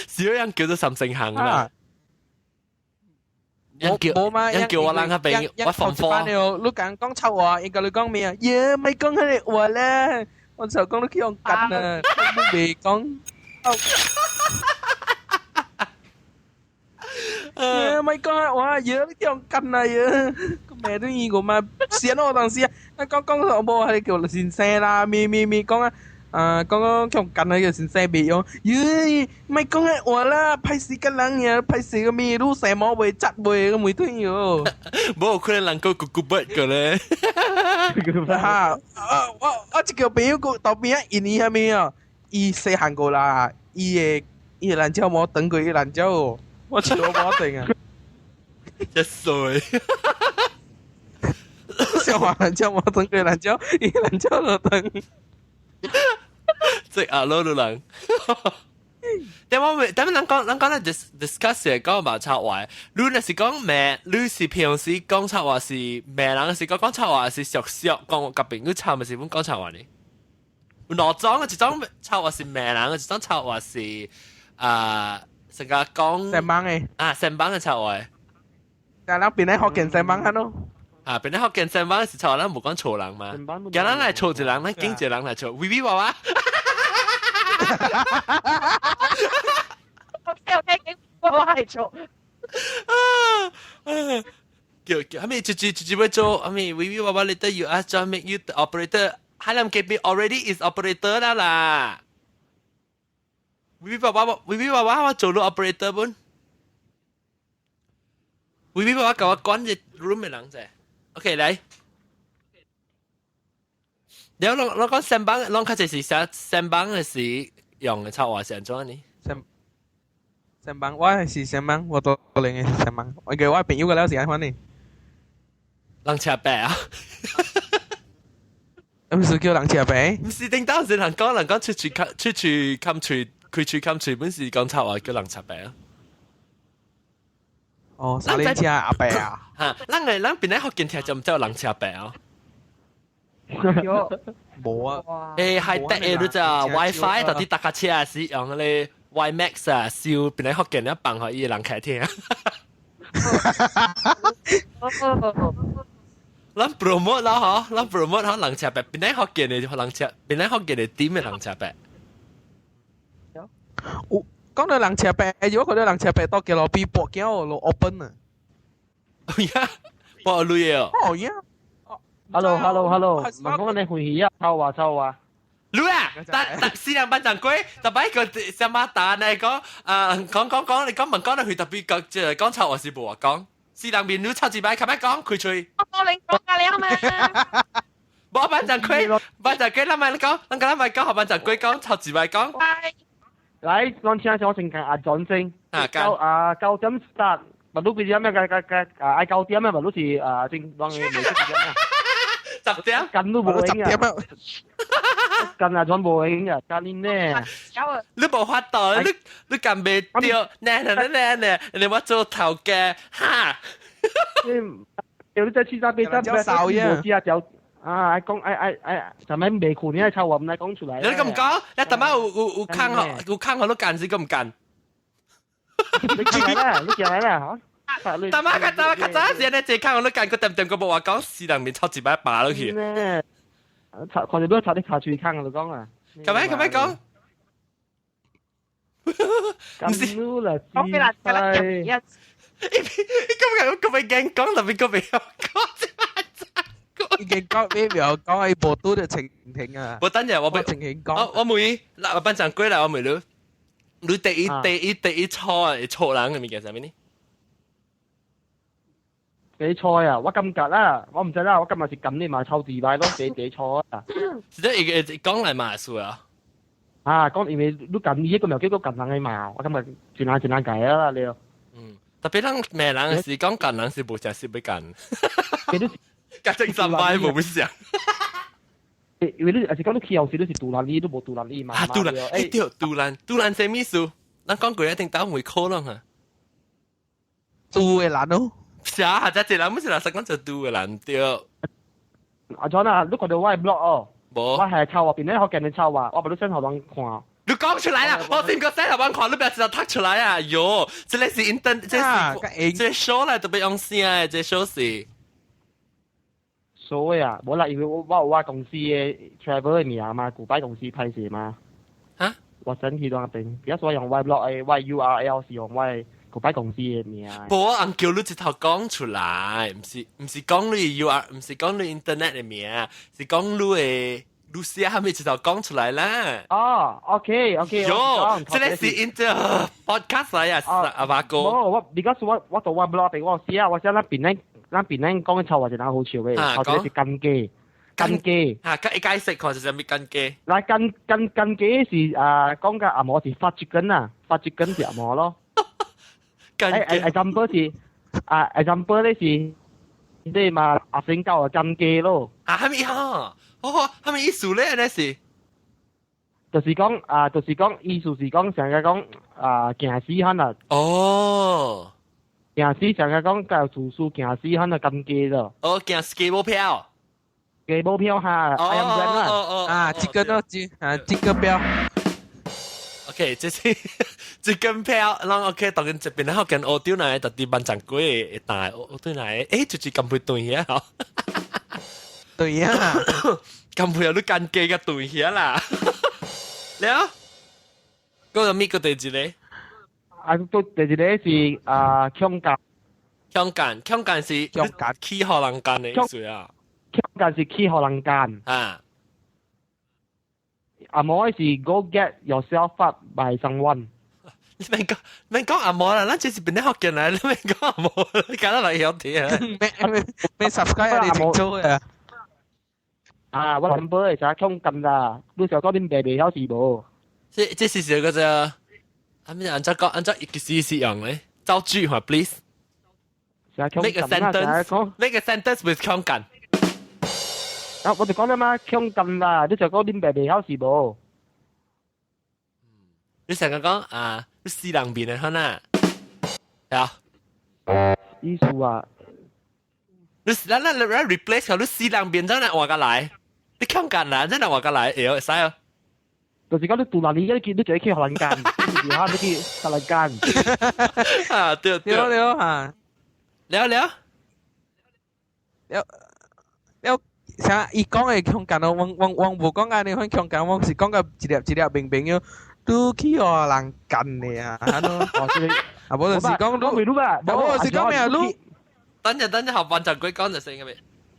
是樣叫做三星行啦。冇冇嘛，人叫我人嗰邊，我放課。你講講臭話，應該你講咩啊？耶，咪講佢哋話咧，我就講你去用緊啊，都未講。耶，咪講啊話，耶，你用緊啊耶，個咩都依個嘛，先我當時啊，講講咗冇係叫先生啦，咩咩咩講啊。啊，講講用緊啊，叫先生別用，耶，咪講啊話啦，歹勢個人呀，歹勢個面都成毛袂窒袂個每天喲。冇可能人個咕咕筆個咧。哈，我一個朋友個到邊啊，印尼係咩啊？伊細漢過啦，伊個伊個蘭椒冇等過伊蘭椒，我笑冇定啊。一歲。笑話蘭椒冇等過蘭椒，伊蘭椒就等。即阿老老人，但我未，但人講人講咧 discuss 嘅講嘛插話，你若是講罵，你是平時講插話是罵人，是講講插話是熟熟講甲朋友插，咪是本講插話呢？有兩種，一種插話是罵人，一種插話是啊，成個講成班嘅啊，成班嘅插話。但係邊咧學見成班咯。啊，邊咧學見成班是插話，咱無講錯人嘛。今日來錯一人，咱經一人來錯，微微娃娃。 OK，我係做。叫叫，係咪直接直接要做？係咪微微娃娃你都要啊？就 make you operator，海南隔壁 already is operator 啦啦。微微娃娃，微微娃娃我做到 operator 本。微微娃娃教我關隻 room 嘅人啫。OK，來。了，我講三班，攏較濟是啥？三班嘅是用嘅插話是按怎呢？三班，我係是三班，我都零嘅是三班。我叫我朋友個了是按款呢？人車白啊！唔是叫人車白？唔是頂當時人講人講出去出去冚嘴，開嘴冚嘴，本是講插話叫人車白啊！哦，三輪車阿伯啊！嚇，咱個咱邊咧福建聽就唔知有人車白啊！冇啊！誒係得誒，你就 WiFi 到底搭架車是用嗰個 WiMAX 啊，燒邊咧福建咧放予伊人開聽。咱 promote 啦嗬，咱 promote 嗬，人車白邊咧福建嘅人車，邊咧福建嘅點嘅人車白。有講到人車白，如果佢到人車白到吉羅比博橋落 open 啊！呀，博鐳哦！哦呀！ Hello，hello，hello，問講你歡喜啊，臭話臭話。你啊，但但四人班長龜，特別個什麼答嚟講，啊講講講，你講問講到佢特別講，即係講臭話是無話講。四人面你臭一擺，較擺講開喙。我你講啊，你嘛？無班長龜，班長龜，咱咪講，咱剛才咪講，班長龜講臭一擺講。來，我聽下我先講阿轉先。啊，九啊9點 start，咪都幾點咩？個個個啊愛9點咩？咪都是啊正當嘅未識點啊。 10點，近都無影啊！近啊，全無影啊！近呢？你無法度，你撳袂著，呢呢呢呢，你我做頭家哈？你這七早八早無知啊，就啊愛講愛愛愛，就咪未困，你愛臭話唔來講出來。你咁講，你特媽有空學有空學都幹是咁幹。你進來啦，你進來啦，嚇！大媽較早較早時咧，坐空我都幹個點點個無話講，死人面抽一擺拔落去。呢，插看到要插啲卡喙空就講啊。咁樣咁樣講。唔是啦，我俾人俾人一。伊今日咁咪驚講，特別個未曉講。已經講咩未曉講，伊無拄著蜻蜓啊！我等陣我俾蜻蜓講。我問嗱，我班長過來，我問你，你第一第一第一錯係錯人嘅物件啥物呢？第一錯啊！我感覺啦，我唔知啦，我今日是撳你嘛抽字牌咯，第第一錯啊！是這一個講來嘛數啊？啊，講因為你撳伊個苗叫做撳人嘅嘛，我今日一難一難解啦你。嗯，特別人罵人是講撳人是無誠實欲幹。佢都甲正三擺無想。因為你也是講你起後時你是獨立，你都無獨立嘛。啊，獨立，欸對，獨立，獨立啥物意思？咱講過一定打會可能啊。獨的人咯。是啊，這這人不是老實講就獨的人對。阿 John 啊，你看到我的 blog 哦？無。我係抄話邊咧，我見你抄話，我無你先予人看。你講出來啦！我先個先予人看，你不要直接讀出來啊！喲，這個是 internet，這是這 show 來特別用聲的，這 show 是。所以啊，無啦，因為我我有我公司的 travel 的名嘛，古擺公司歹勢嘛。嚇？我先去到那邊，比較說用我 blog 的，我 URL 是用我古擺公司的名。無，我翁叫你一頭講出來，毋是毋是講你 URL，毋是講你 internet 的名，是講你的。你寫還沒一頭講出來啦。哦，OK OK。喲，這個是 inter podcast 來啊，阿爸哥。無，我 because 我我到我 blog 邊我寫啊，我寫咱邊咧，咱邊咧講嘅臭話一人好笑嘅，頭一個是根基，根基。嚇，一解釋看是啥物根基？來根根根基是啊，講嘅阿摩是發一根啊，發一根是阿摩咯。根基。example 是啊，example 咧是，你嘛阿星教嘅根基咯。啊，係咪哈？哦，係咪意思咧？那是，就是講啊，就是講意思是講成日講啊，驚死漢啊。哦，驚死成日講教廚師驚死漢啊，根基咯。哦，驚死雞無票。雞無票哈，哦哦哦，啊，這個咯，這啊，這個票。 OK，這是這根票，咱 OK，當然這邊咧，跟澳洲來，特別萬長鬼大澳洲來，欸，就是咁配對遐吼。對啊，咁配有你根基嘅對遐啦。了，嗰個咪個第一個？啊，都第一個是啊，強姦。強姦，強姦是強姦去予人幹的意思啊。強姦是去予人幹。啊。阿摩是 go get yourself fucked by someone。你免講，免講阿摩啦，咱這是邊啲福建來，你免講阿摩，你講得來曉聽啊。免免 subscribe 你清楚啊。啊，我諗本會使強姦啦，你想講恁爸袂曉是無？這這是這個只，啊咩？按照講，按照一個是是用咧，造句話，please。 Make a sentence. Make a sentence with 強姦。啊，我就講啦嘛，強姦啦，你就講恁爸袂曉是無？你成日講啊，你死人面的可能，啊？意思啊？你咱咱咱 replace 佢，你死人面真係換過來，你強姦啦，真係換過來，會會使哦。就是講你獨立，你你就去予人幹，你嚇你去予人幹。啊，對對對嚇，了了了了。啥？伊講的強姦哦，我我我無講按呢款強姦，我是講甲一粒一粒明明樣，都去予人幹的啊！啊，無就是講你，無就是講咩啊？你等陣等陣，後班就鬼講就成嘅咩？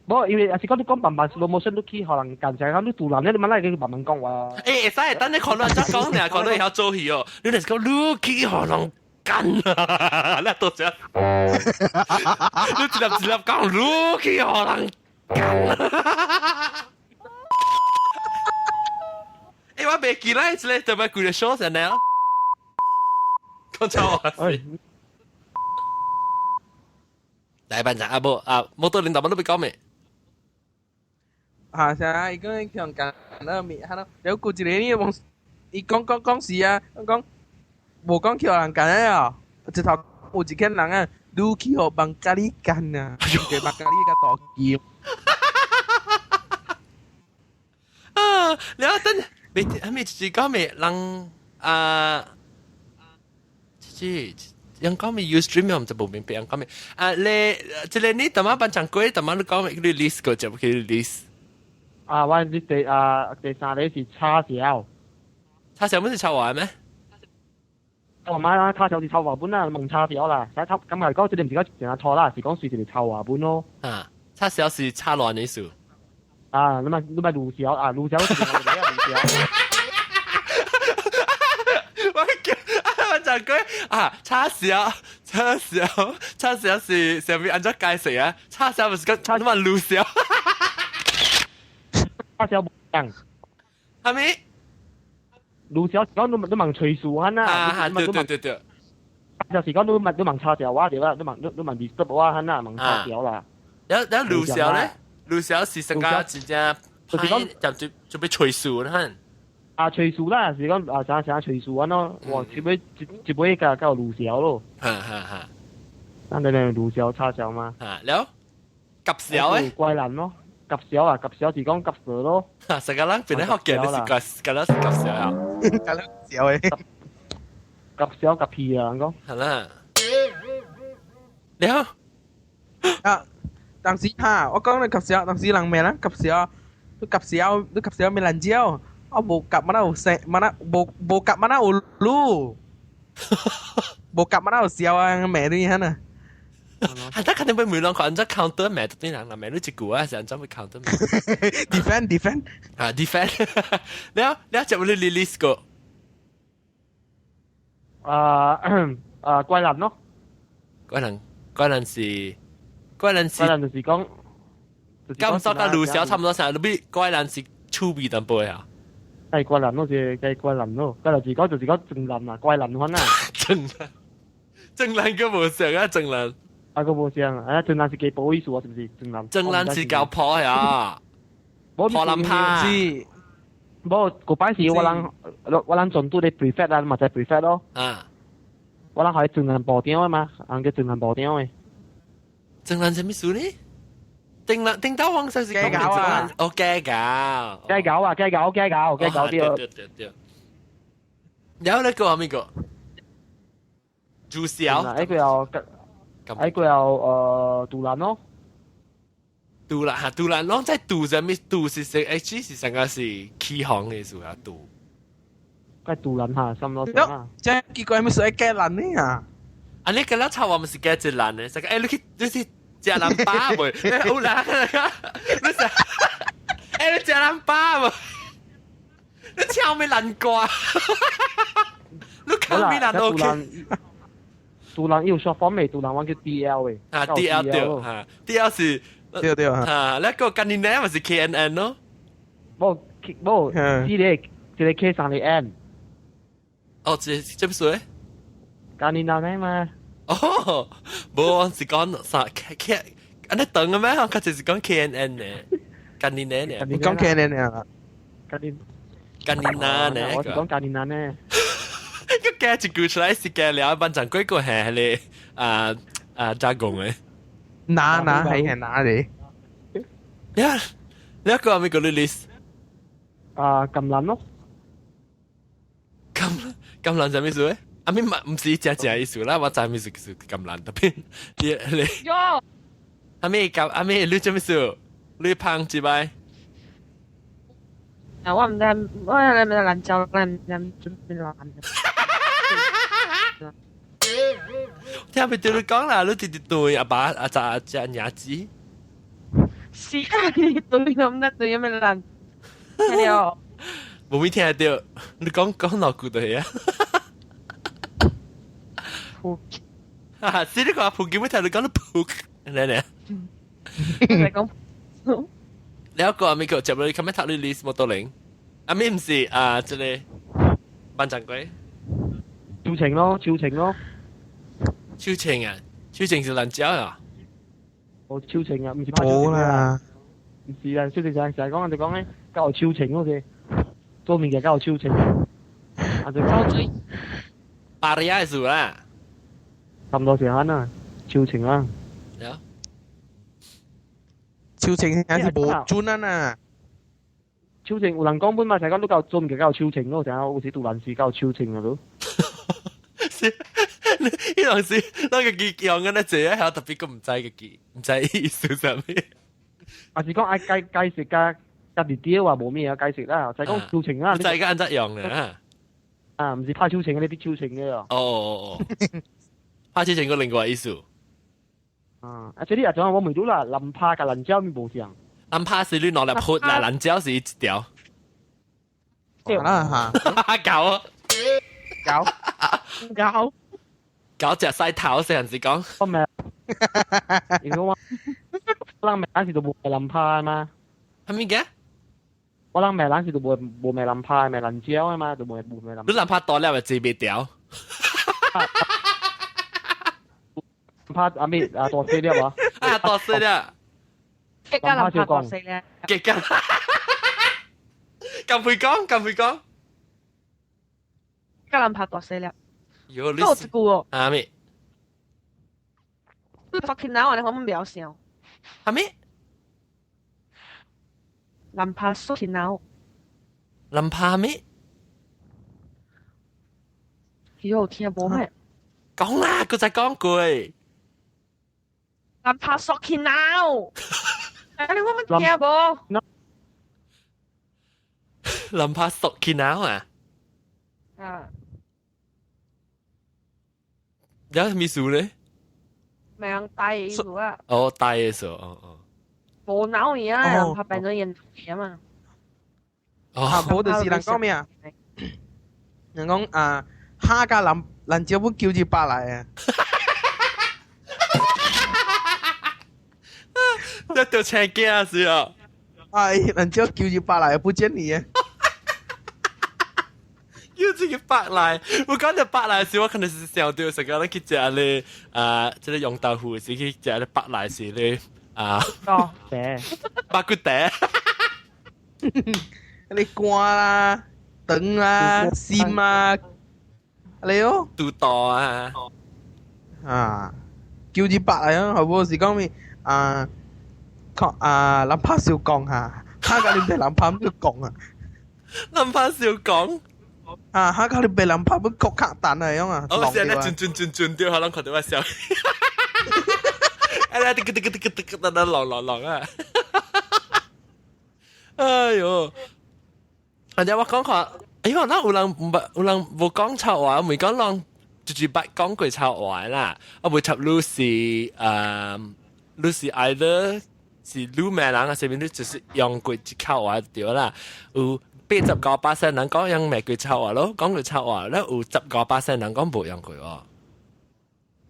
無，因為也是講你講慢慢 slow motion 你去予人幹，就係講你獨立，你慢慢去慢慢講話。欸，會使，等陣看你按怎講爾，看你會曉做戲哦。你就是講你去予人幹啊！你多謝。你一粒一粒講，你去予人幹。欸，我袂記得這個特別幾個 show 先呢。講錯話。來班長阿無啊，摩托領導們都別講咩？嚇！啥？伊講強姦那面，哈嘍，了過一個你往，伊講講講是啊，講無講去予人幹的哦，一頭有一間人啊，愈去予網咖哩幹啊，個網咖哩個大叫。啊！了等，未還未就是講咩人啊？這人講咩 Ustream 我唔知無明白人講咩啊？你這個你淡仔班長過，淡仔你講咩？你 list 個就去 list。啊，我你第啊第三個是叉燒，叉燒不是炒完咩？我媽啦，叉燒是臭話本啦，問叉燒啦，使叉咁係講，這個唔是講成日錯啦，是講算是臭話本咯。啊，叉燒是叉亂的意思。啊，你咪滷燒啊，滷燒是我哋啊，滷燒。我叫我就講啊，叉燒，叉燒，叉燒是上面按怎解釋啊？叉燒唔是講你嘛滷燒，叉燒無共。係咪？滷燒是講你問吹數啊，啊，對對對對。就是講你問叉燒我對啦，你問 disturb 我啊，問叉燒啦。有有滷燒咧？滷燒是成個真正，就是講就準備吹數啦。啊，吹數啦，是講啊，啥啥吹數啊咯，哇，一尾一尾個叫滷燒咯。哈哈哈。咱哋兩滷燒叉燒嘛。啊，了，夾燒咧？怪人咯，夾燒啊，夾燒是講夾蛇咯。哈，成個人變得福建，你是夾夾了是夾燒啊？夾了燒誒。夾燒夾屁啊，講。好啦。了。啊，當時哈，我講你夾燒，當時人咩啦？夾燒，你夾燒，你夾燒咩爛椒？啊，無夾mana有聲，mana 無夾mana有滷，無夾mana有燒啊，罵你哈呐。係得肯定會每兩個人在 counter 罵對人啦，罵你一句啊，是按怎會 counter ？defend defend 啊 defend，了了就你 release 個啊啊怪人咯，怪人怪人是怪人是怪人就是講，咁多個路小差唔多成，你比怪人是趣味淡薄啊。係怪人咯，是係怪人咯，怪人是講就是講正人啊，怪人款啊。正人，正人個無相啊，正人。啊個無相啊，正人是幾不好意思啊，是不是？正人。正人是搞破呀，破爛趴。無，嗰擺是我人總督的 prefect 啊，嘛就 prefect 咯。啊。我人係正人部長啊嘛，人叫正人部長的。正人什麼事呢？定啦，定到王就是講雞狗啊！哦，雞狗，雞狗啊，雞狗，雞狗，雞狗啲。對對對。有那個咩個？豬小。呢個又，呢個又杜蘭咯。杜蘭嚇，杜蘭攏在杜啥物？杜是食 H 是成個是起行的意思啊？杜。該杜蘭嚇，差唔多啊。這結果係咪屬於雞蘭呢啊？啊，你個老臭話唔是雞一蘭的，成個欸你去你去。食人飽未？有人你食，欸你食人飽無？你超咩難過？你看咩難 OK？杜蘭有 short form 嘅，杜蘭我叫 DL 嘅。啊 DL 對，嚇 DL 是對對嚇，那個近年咧咪是 KNN 咯？無無，這個 K 三個 N。哦，這這乜水？近年咧嘛。哦，無，我是講啥 K K，按呢長嘅咩？我較就是講 KNN 呢，近年呢呢。你講 KNN 啊？近年近年啊呢？我是講近年呢。一加一句出來是加了，班長幾個係迄個啊啊加工的。哪哪係係哪裡？呀，你一個係咪個 list？啊，橄欖咯。橄橄欖係咩意思咧？啊，咪唔是食食意思啦，我知咩是是橄欖特別。你你。喲。阿咩橄阿咩你做咩事？你胖幾擺？啊，我唔知，我係咪蘭州，我唔知準備蘭。聽咪對你講啦，你直直對阿爸阿仔阿只阿子。是啊，對咁得對咩蘭？聽到。無咪聽到，你講講兩句就係啊。撲。啊！是你講撲，叫咩聽你講你撲，嚟嚟。你講。你一個阿咪個接落去，今日讀你 list 冇多零。阿咪唔是啊，這個班長鬼。超情咯，超情咯。超情啊！超情是辣椒啊！我超情啊，唔是冇啦。唔是啊，超情就係成日講人哋講咧，教我超情好似，做面嘅教我超情。啊，就講水。巴利亞數啦。差唔多時間啦，超情啦。有。超情係是無準啊呐。超情有人講本嘛，成日講都夠做唔嘅教超情咯，成日好似杜蘭士教超情啊都。是，呢陣時那個記用緊咧，這一下特別個唔知個記，唔知意思啥物。還是講愛解解釋加加啲啲話無咩啊解釋啦，就係講超情啦。就係個按怎用嘅。啊，毋是拍手槍，你啲手槍嘅哦。哦哦哦，拍手槍個另外意思。啊，啊，這裡啊，仲我問到啦，林拍佮蘭椒咪無像？林拍是你攞嚟潑啦，蘭椒是一條。啦嚇，搞啊！搞搞搞隻細頭成時講。我咪，如果我人暝時都無林拍嘛。係咪嘅？我人暝時都無賣林拍，賣蘭椒啊嘛，都無賣林。你林拍多了咪自別掉。拍阿咩啊大細粒啊？啊大細粒。激加林拍大細粒。激加。咁會講，咁會講。加林拍大細粒。喲，你都有一句哦。啊咩？你發天腦，你可唔描想？係咩？林拍縮天腦。林拍咩？喲，聽無咩？講啦，佢就講句。林拍縮天腦。你我乜聽無？林拍縮天腦啊？啊。有咩事咧？命大意思啊！哦，大意思，哦哦。無腦而啊，林拍變咗人啊嘛。啊，無就是人講咩啊？人講啊，蝦甲蘭蘭椒本叫住白來啊！一條青鏡是啊！哎，蘭椒叫住白來，不見你啊！要自己白來，我講到白來時，我可能是想到成個人去食咧啊，這個用豆腐時去食咧白來時咧啊，哦，白骨茶，你肝啦、腸啦、心啊，你哦，肚肚啊，啊，叫住白來啊，好無是講咩啊？啊，林拍少講下，哈個你俾林拍唔講啊，林拍少講。啊！哈！佢哋被人拍本國卡蛋嚟樣啊！我成日轉轉轉轉掉，可能佢哋話笑。哎呀！滴滴滴滴滴滴，等等落落落啊！哎呦！人哋我講看，哎呦，那有人唔有人無講臭話，唔講人就是捌講過臭話啦。啊，無插你是你是 either 是你咩人啊？啥物你就是用過一口話就對啦。有。89%人講用罵過臭話咯，講過臭話咧，有19%人講無用過喎。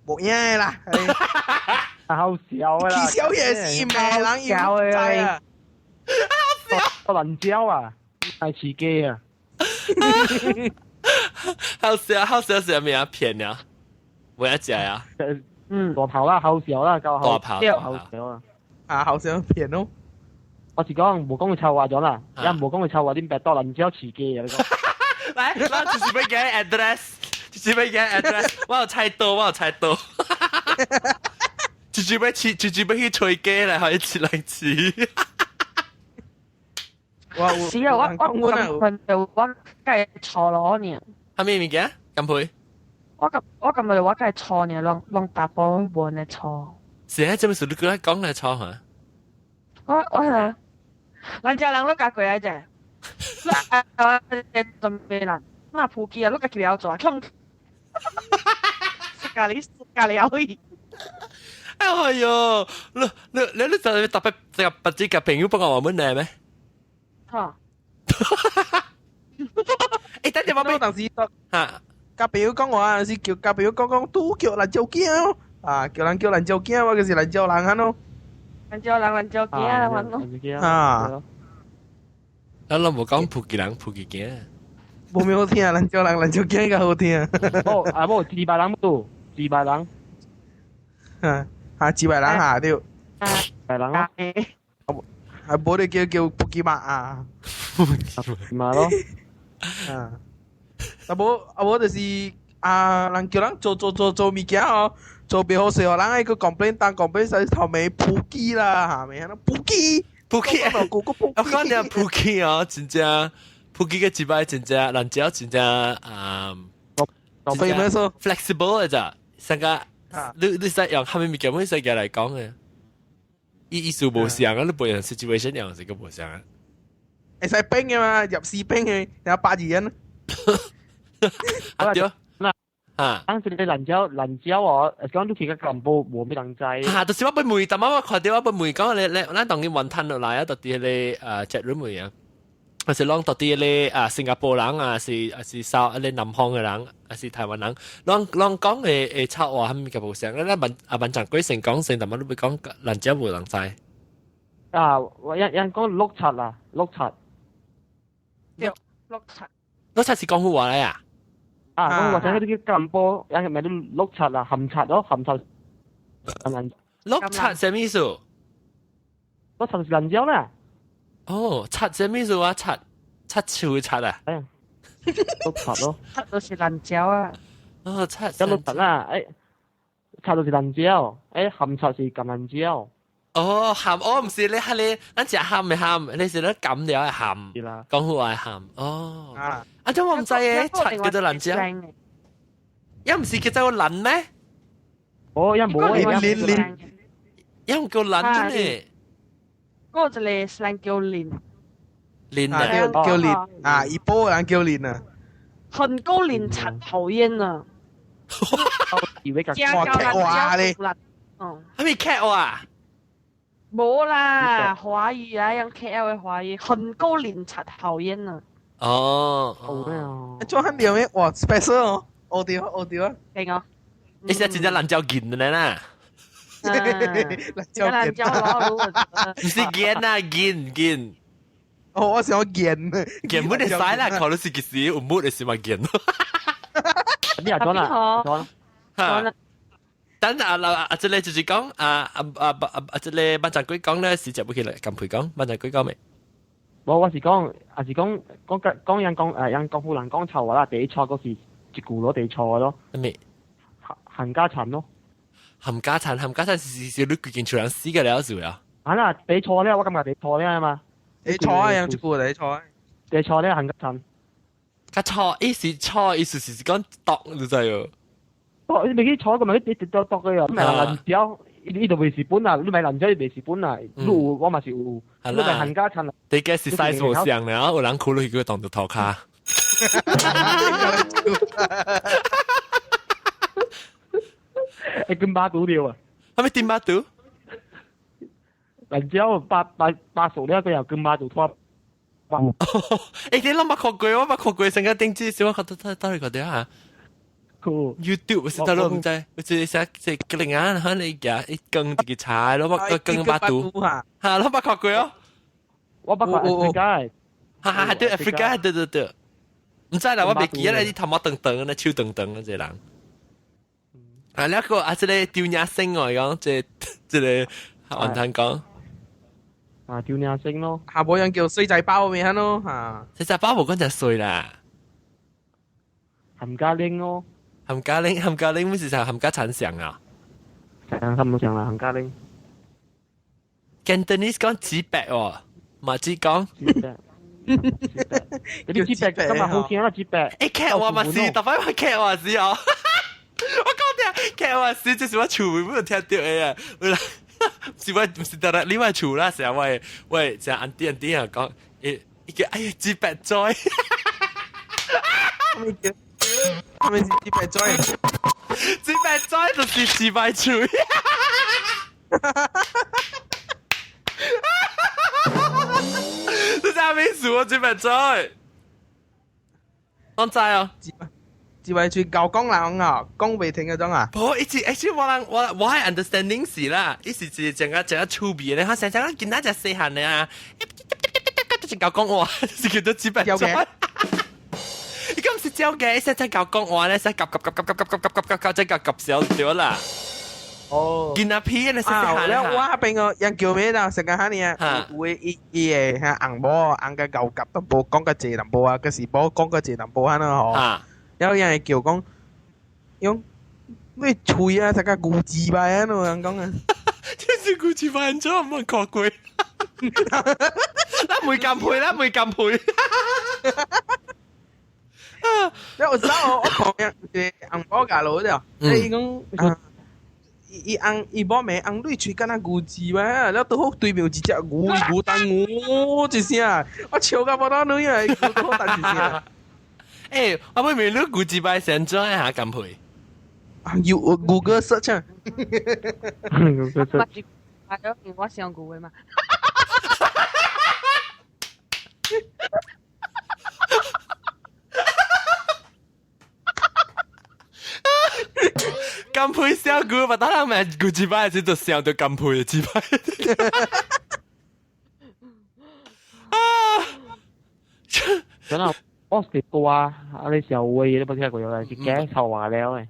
無影啦，好笑啦！起笑也是罵人要知啊，好笑，個蘭椒啊，係飼雞啊，好笑好笑是咩啊？騙啊，我一食啊，嗯，大炮啦，好笑啦，夠大炮，好笑啊，啊，好笑騙咯。我是講無講佢臭話咗啦，一無講佢臭話，點白多蘭椒飼雞啊！你講，來，我就是欲給 address，就是欲給 address，我有菜刀，我有菜刀，就是欲飼，就是欲去吹雞來，可以一來飼。我是啊，我我我計錯攞呢。係咩物件？咁配？我咁咪我計錯呢，攏大波換的錯。是啊，這麼是你過來講來錯嚇？我係。咱家人攏家過來者，我準備啦，那普及啊，攏家己了做，恐咖喱咖喱而已。哎呦，你就特別這個不知個朋友幫我們嚟咩？嚇！欸，等陣我當時嚇，甲朋友講話是叫甲朋友講講，拄叫蘭椒囝啊，叫人叫蘭椒囝，我就是蘭椒人啊咯。蘭椒人，蘭椒囝，反正啊。咱攏無講普吉人，普吉囝。無咩好聽，蘭椒人，蘭椒囝較好聽。哦，啊無，幾百人無，幾百人。啊，啊，幾百人下對。百人啊。啊，無你叫普吉馬啊。馬咯。啊。啊無啊無就是啊，人叫人做做做做物件哦。做袂好勢哦，人愛閣 complain 當 complain 使頭尾普吉啦，下面普吉。普吉，我講你普吉哦，真正普吉嘅一擺真正，人只真正啊，flexible 嘅咋，成個你使用蝦米物件，會使來講嘅，意思無相啊，你不用 situation 樣是個無相啊。會使冰嘅嘛，入士冰嘅，然後百二人。啊對，啊，當時你蘭椒蘭椒哦，講你去個金寶無咩人知。嚇，就是我被問，但我看到我被問講你你，咱當佢雲吞落來啊，到底迄個chat room 啊。還是攏到底咧啊，新加坡人啊，是啊是少啊，咧南方嘅人，還是台灣人，攏攏講嘅會臭話，蝦米個無相。咱問啊問長鬼成講成，但係你會講蘭椒無人知。啊，我一一講碌柒啊，碌柒。對，碌柒。碌柒是廣府話嚟啊？啊，我或者啲叫金波，有咪啲碌柒啊，含柒咯，含柒。碌柒什麼意思？碌柒是蘭椒啦。哦，柒什麼意思啊？柒柒樹柒啊？哎呀，碌柒咯。柒就是蘭椒啊。哦，柒。有碌柒啦，誒，柒就是蘭椒，誒，含柒是橄欖椒。哦，鹹哦，唔是你係你，咱食鹹嘅鹹，你是咧橄了嘅鹹。是啦。廣府話鹹。哦。啊。啊，這我唔知嘅，柒叫做蘭椒。又唔是叫做蘭咩？哦，又冇啊，蓮蓮。又唔叫蘭呢？嗰個一個 slang 叫蓮。蓮啊，叫叫蓮啊，一波人叫蓮啊。很高蓮柒討厭啊！哇，劇話你，嗯，係咪劇話？冇啦，華語啊，用 KL 嘅華語，很高連柒討厭啊！哦，哦，做肯定咩？哇，special 哦，學掉學掉啊！勁啊！你現在真正蘭椒見的啦。蘭椒蘭椒攞，唔是見啊，見見。哦，我想見，見冇得使啦，可能是其實有冇得是嘛見。你又講啦，講啦。等啊啊啊！這個就是講啊啊啊啊啊！這個萬長鬼講咧是接不起來，咁陪講萬長鬼講未？無，我是講，也是講講講人講誒，人廣府人講臭話啦，第一錯嗰是一句咯，第一錯咯。咩？冚家鏟咯。冚家鏟，冚家鏟是是你規間厝人死嘅了是啊？啊啦，第一錯咧，我感覺第一錯咧嘛。第一錯啊，用一句第一錯。第一錯咧，冚家鏟。較錯，意思錯，意思是講毒，你知哦。哦，你未去坐個咪一直都篤嘅啊！唔係蘭椒，呢度未是本啊，你咪蘭椒未是本啊，你有我嘛是有，你咪冚家鏟。你嘅是 size 無相了，有人哭落去叫當做頭卡。會跟巴肚了啊！係咪點巴肚？蘭椒八八八熟了，佢又跟巴肚拖。欸，你攏捌看過，我捌看過，成個頂子小我看到到到底看到啊？YouTube 是到都唔知，我只寫這個另外可能一一羹一個茶，攏捌羹巴肚，嚇，攏捌看過哦。我捌看 Africa，哈哈，對 Africa，對對對。唔知啦，我袂記得你頭毛長長，那手長長嗰隻人。啊，那個啊，這個丟領星哦，講這這個雲吞講。啊，丟領星咯。下晡人叫衰仔包咪咯嚇。衰仔包無講就衰啦。冚家拎咯。冚家拎，冚家拎，咩是就冚家產上啊？差唔多上啦，冚家拎。 Cantonese 講紙白哦，馬子講。紙白。你啲紙白今日好聽啦，紙白。欸，劇話嘛是，特擺話劇話是哦。我講聽劇話是，這是我厝尾冇聽到的啊。是我唔是得啦，另外厝啦，成日喂喂，成安弟安弟啊講，欸，伊叫哎呀紙白嘴。咩叫？咩是紙白嘴？紙白嘴就是紙白嘴。你知咩事啊？紙白嘴，我知哦。紙白嘴舊講人啊，講未停嗰種啊。無，一直一直我人我我係 understanding 是啦，一時是整個整個趣味咧，我成成見到隻細漢咧啊，一舊講話，是叫做紙白嘴。你今是照嘅，成隻舊講話咧，成夾夾夾夾夾夾夾夾夾夾，即夾夾少咗啦。哦，見阿皮你細細啊，我嗰邊個人叫咩啦？成個哈呢啊，有伊伊會嚇紅毛紅個牛夾都無講個濟淡薄啊，可是無講個濟淡薄哈咯吼。有人會叫講，用咩喙啊？成個牛舌白啊！咯人講啊，真是牛舌白，做唔看過。咱袂甘配，咱袂甘配。你有時我我講嘅紅毛架路啫，伊講。伊紅伊某名紅對喙敢若牛舌嘛，了拄好對面有一隻牛，牛等牛一聲，我笑到無得女啊！牛拄好等一聲。欸，我不明你古一擺先怎下甘配？有 Google search 啊。 Google search。係咯，我上古嘅嘛。甘配小古，把當人咪古一擺時就想到甘配一擺。啊！真係我食過啊！啊你小威你冇聽過有啦，是假臭話了誒。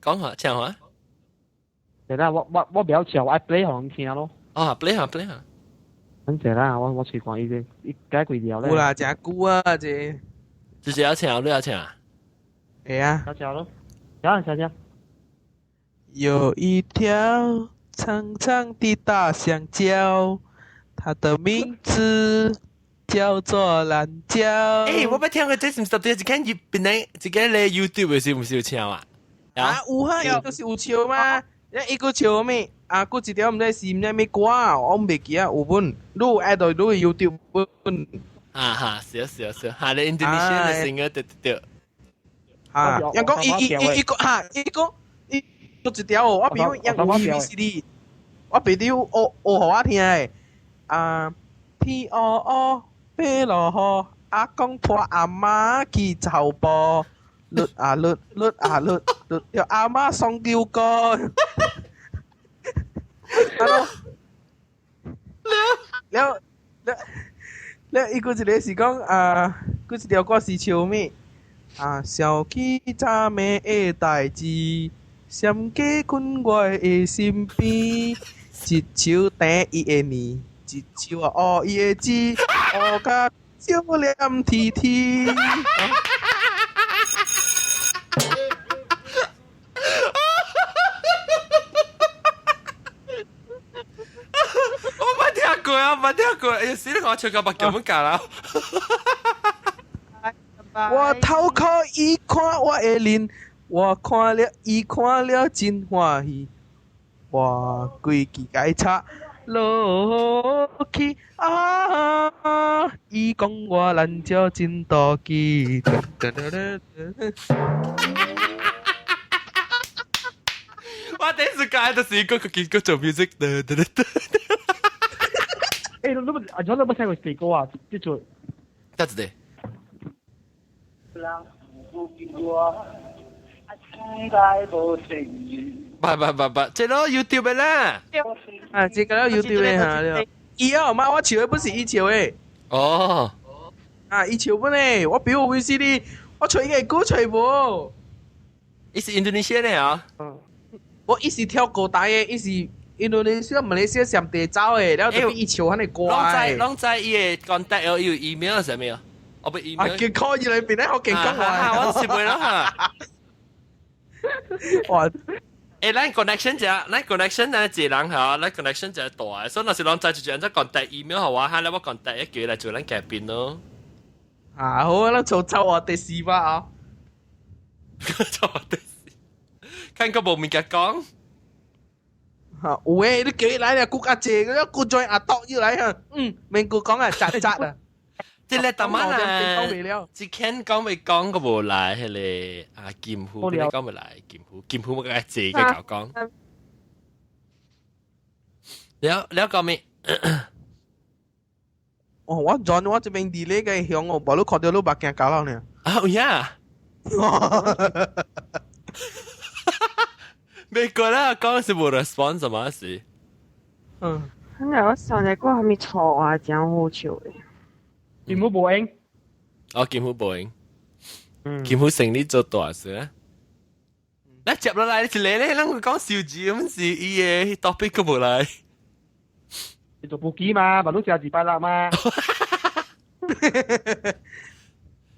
講下，唱下。對啦，我不曉唱，我愛 play 予人聽咯。哦，play 下 play 下。很濟啦，我隨看伊個，伊改幾條咧。有啦，真久啊，這。直接要唱，你要唱啊？會啊。要唱咯，唱唱唱。有一條長長的大香蕉，它的名字叫做懶蕉。欸，我捌聽過，這是毋是到底一間入邊咧，一間咧 YouTube 的是毋是有唱啊？啊，有哈，伊就是有唱嘛。伊閣唱咩？啊，閣一條毋知是毋知咩歌，我毋袂記啊。有本，你有愛到你 YouTube 本。啊哈，是啊是啊是啊，哈，你 Indonesian 的 singer 對對對。啊，人講伊伊伊伊個哈，伊講伊閣一條哦，我朋友人有 VCD，我朋友學學予我聽的。啊，天烏烏，欲落雨，阿公拖阿媽去走步。律啊律律啊律律，叫阿媽送舊歌。了了了了，伊閣一個是講啊，閣一條歌是唱咩？啊，想起昨暝的代誌，閃過困我的身邊，一手甜伊的奶，一手啊烏伊的舌，烏甲笑臉啼啼。我冇聽過啊，冇聽過，哎呀，死啦！我唱到目鏡咁教啦。我偷看伊看我的臉，我看了伊看了真歡喜，我規氣共伊插落去啊！伊講我懶蕉真妒忌。我第一次教就是個個個做 music 的，的的的。欸，你冇啊？你冇聽過這歌啊？這首。得一個。不不不不，這個 YouTube 的啦。啊，這個 YouTube 的哈。伊啊，媽，我唱的不是伊唱的。哦。啊，伊唱本的，我表 VCD，我揣伊個歌揣無。伊是印度尼西亞的啊。我伊是跳高台的，伊是印度尼西亞、馬來西亞上地走的，然後就伊唱彼个歌。攏知伊的 contact 有 email 啥物啊？我不 email。啊，結果伊裏邊咧好勁講話。我是袂啦哈。哇！欸，咱 connection 只，咱 connection 呢一個人嚇，咱 connection 一個大，所以若是攏知一個人 contact email 予我，哈，咧我 contact 一個來做咱嘉賓咯。啊，好啊，咱做走我第四把啊。走我第四，看個無物件講。嚇，有誒，你叫伊來咧，顧較濟，個顧再阿篤要來嚇，嗯，免顧講啊，雜雜啊。這個大媽啦，一間講未講個無來，彼个啊金虎，你講未來金虎，金虎我較濟個搞講。了了講咩？哦，我轉我這邊佇咧個鄉哦，無你看到你目鏡搞了呢。啊有影？美國啦，講是無 response 什麼事？嗯。那我上一個還沒錯啊，真好笑的。金虎無用。哦，金虎無用。金虎生意做大事啊！咱接落來一個咧，咱講數字咁是伊個 topic 個無來。你做布機嘛，嘛攏食二百六嘛。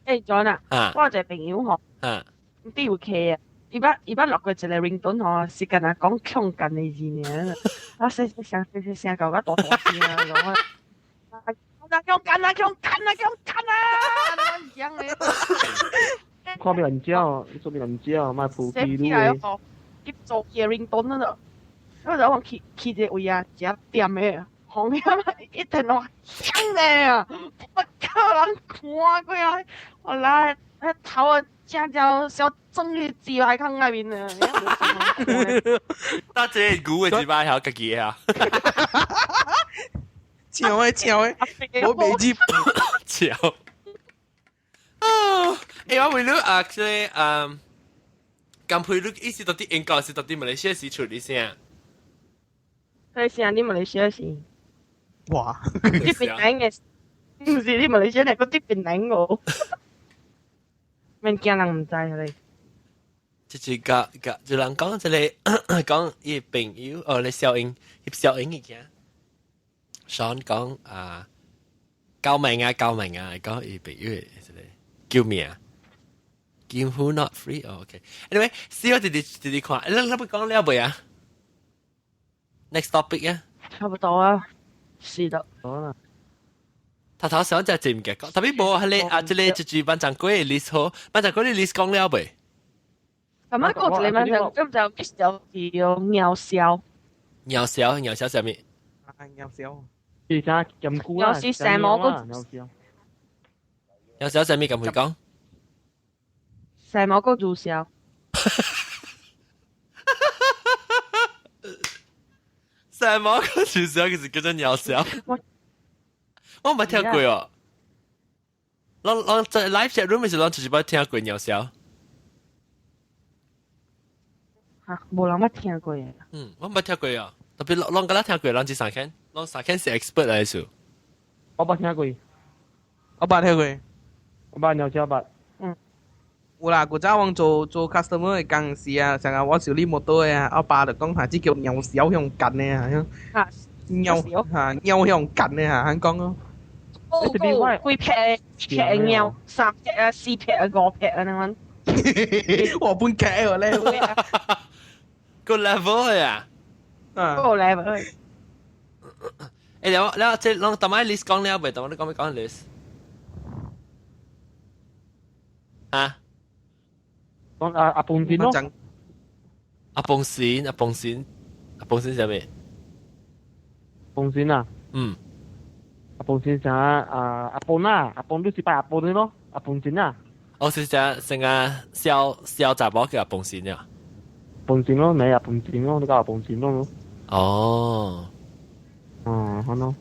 欸，John 啊，我有一個朋友吼，你有客啊？伊捌落過一個 ringtone 吼，是干焦講強姦的字爾，啊，細細聲細細聲，搞甲大大聲啊，講啊。強姦啊！強姦啊！強姦啊！講的。看咩人蕉，做咩人蕉，賣布機你。去做 ringtone 了，我就往去去這位啊，食店的，紅遐一電話響咧啊！我靠，人看過啊！我來，迄頭啊，正正小裝去字牌坑內面啊！得這牛的字牌曉家己啊！笑的笑的，我未接笑。啊！欸，我問你啊，這個嗯，甘佩你意思到底英國是到底馬來西亞時出的聲？佢聲啲馬來西亞時。哇！啲檳榔嘅，唔是啲馬來西亞，係嗰啲檳榔我。免驚人毋知你。就是個個就人講這個講伊朋友哦，你小英，伊小英嘅件。Sean 講啊，救命啊，救命啊！講伊朋友嘅這個叫名。Kim who not free？哦，OK。Anyway，試我直直直直看，你你不講了未啊？Next topic 啊？差不多啊，是的。好啦。頭頭上隻字唔記得，特別無係你啊，這個就是班長鬼的 list 好，班長鬼的 list 講了未？咁啊，個一個班長咁就 miss 咗叫鳥笑。鳥笑，鳥笑啥物？啊，鳥笑。是啥金菇啊？鳥笑成毛個。鳥笑。鳥笑啥物？咁會講？成毛個註銷。成毛個註銷其實叫做鳥笑。我冇聽過哦。攏攏在 live chat room 是攏就是捌聽過鳥笑。嚇，無人捌聽過嘅。嗯，我捌聽過啊。特別攏攏敢若聽過，攏只三間，攏三間是 expert 來數。我捌聽過。我捌聽過。我捌鳥笑捌。嗯。有啦，古早我做做 customer 的工時啊，成日我修理摩托的啊，我爸就講下，這叫鳥小向近的啊，鳥嚇鳥向近的嚇，肯講咯。哦，幾撇撇鳥，三撇啊，四撇啊，五撇啊，那樣。我半劈喎咧。個 level 啊。個 level。欸，了了，這攏逐擺 list 講了未？逐擺你講欲講 list？啊？講阿阿鳳仙咯。阿鳳仙，阿鳳仙，阿鳳仙啥物？鳳仙啊？嗯。阿鳳仙啥？啊阿鳳啊，阿鳳都是拜阿鳳的咯，阿鳳仙啊。哦，是只成個小小查某叫阿鳳仙啊。鳳仙咯，咪阿鳳仙咯，你叫阿鳳仙咯。哦。哦，好咯。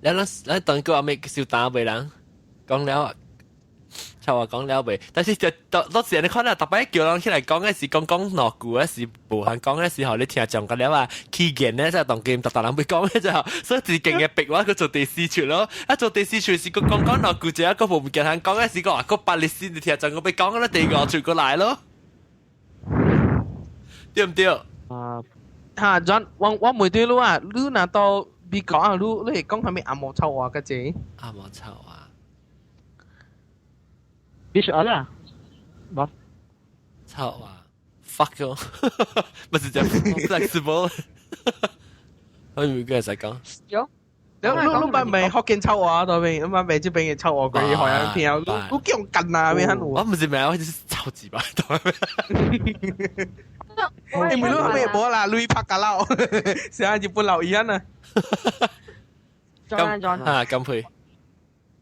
你你等個阿妹小打俾人講了。臭話講了未？但是就到到時你看啦，逐擺叫人起來講嘅是講講兩句嘅是無限講嘅時候，你聽講個了啊，起見咧就當今逐逐人會講嘅就，所以自勁嘅逼我去做第四處咯。啊做第四處是個講講兩句，就一個無見人講嘅是個個百里先，你聽講個被講啦，第五處過來咯，對唔對？啊，嚇，John，我我問對你啊，你若到美國啊，你你會講啥物紅毛臭話個字？紅毛臭話。你說啊？冇。臭啊！fuck 咯，不是這樣 flexible。我唔記得使講。有。你你你捌未福建臭話對面？你捌未這邊嘅臭話過去學人聽？你你叫近啊？咩肯我唔是咩，我就是臭字吧。你唔你咩無啦？雷拍架佬，成日日本老伊啊！咁啊，咁配。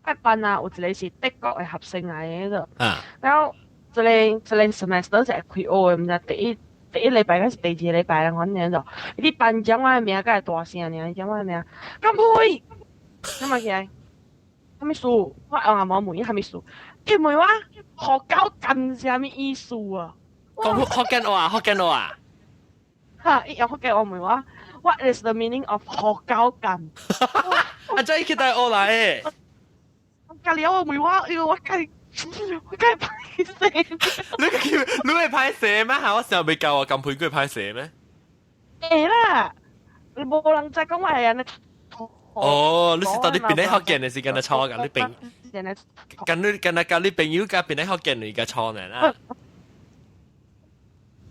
一班啊，有一個是德國的學生來的度，啊，然後一個一個 semester 是會開學的，毋知第一第一禮拜還是第二禮拜，反正就伊班長我的名較會大聲爾，伊講我的名，甘佩，諗下起來，啥物事？我用阿毛問伊啥物事？伊問我學狗幹是啥物意思啊？講福建話，福建話。哈！伊用福建話問我，What is the meaning of 學狗幹？啊，這伊去帶學來的。隔離我問我，哎呦，我梗我梗歹勢。你你會歹勢咩？嚇！我成日未教我咁配，佢歹勢咩？會啦，無人知講我係按呢。哦，你是到底邊咧福建的是跟他錯㗎？你朋，跟你跟他教你朋友甲邊咧福建你甲錯呢啦？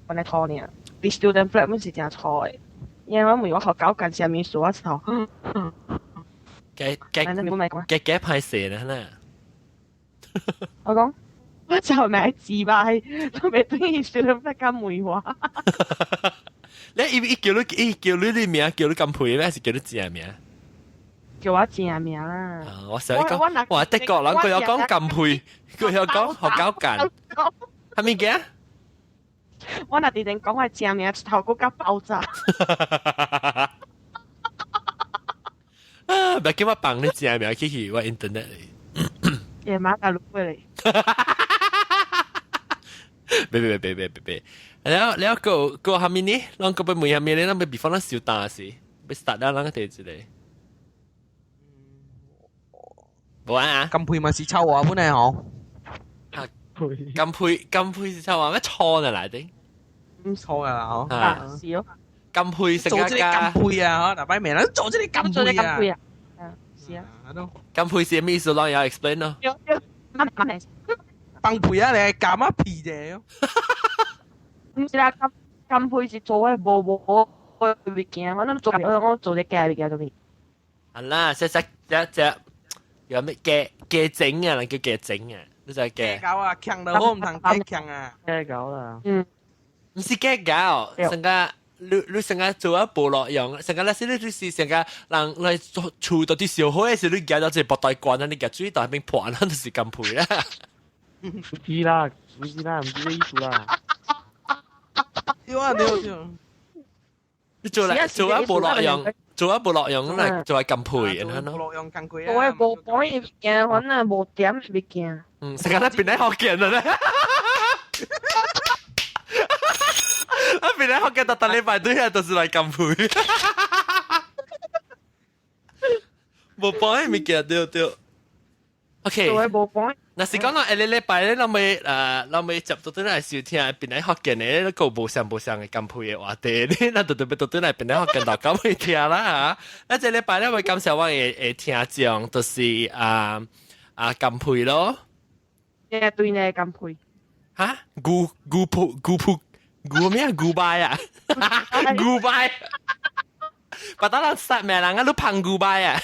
我咧錯呢，啲 student flat 本是真錯的，因為我問我學狗幹啥物事，我操。嘅嘅嘅嘅歹勢呢？呢？我講，我就咪自敗，都未等於 student flat 咁問我。你伊伊叫你伊叫你你名叫你咁配咩？還是叫你正名？叫我正名啦。我想講，哇！德國人佢有講甘配，佢有講學搞緊，係咪嘅？我若直直講我正名，頭骨甲爆炸。啊！別叫我放你正名去去我 internet 嚟。夜晚大陸過嚟。別別別別別別！แล้วแล้ว個個下面呢？啷個被問下面呢？咱要比方咱小大時，要 start 啦，咱個第一個。無啊！金配嘛是臭話本來嗬。金配金配是臭話咩錯啊嚟的？唔錯啊嗬。啊，是哦。金配食做這個金配啊，嗬，大擺明啦，做這個金配啊。啊，是啊。金配是咩意思？啷有 explain 咯。崩配啊！你係夾乜皮啫？唔是啦，金金配是做嘅無無物件，我諗做我做啲假物件做咩？係啦，隻隻隻隻有咩假假整啊？叫假整啊？你就係假狗啊，強到好唔同假強啊！假狗啦。嗯，唔是假狗，成個你你成個做一部落用，成個那時你就是成個人來厝到啲小火嘅時，你夾到這布袋罐啊，你夾水袋邊破，那就是金配啦。唔知啦，唔知啦，唔知咩意思啦。對啊對對。你做嚟做一部落用，做一部落用嚟做係金配，然後咯。落用更貴啊！我係無講嘅物件，反正無點物件。嗯，成日咧變喺學見啦咧。啊，變喺學見，特特禮拜對啊，就是嚟金配。無講嘅物件，對對。OK。做無講。若是講到下個禮拜咧，咱要咱要接到轉來收聽邊來福建的，個無相無相的甘配的話題，你咱就特別到轉來邊來福建大家會聽啦嚇。那這禮拜咧，會感謝我的的聽眾，就是啊啊甘配咯。咩對呢？甘配。嚇？牛牛鋪牛鋪牛咩？牛掰啊！牛掰。把當人殺命人啊！你胖牛掰啊！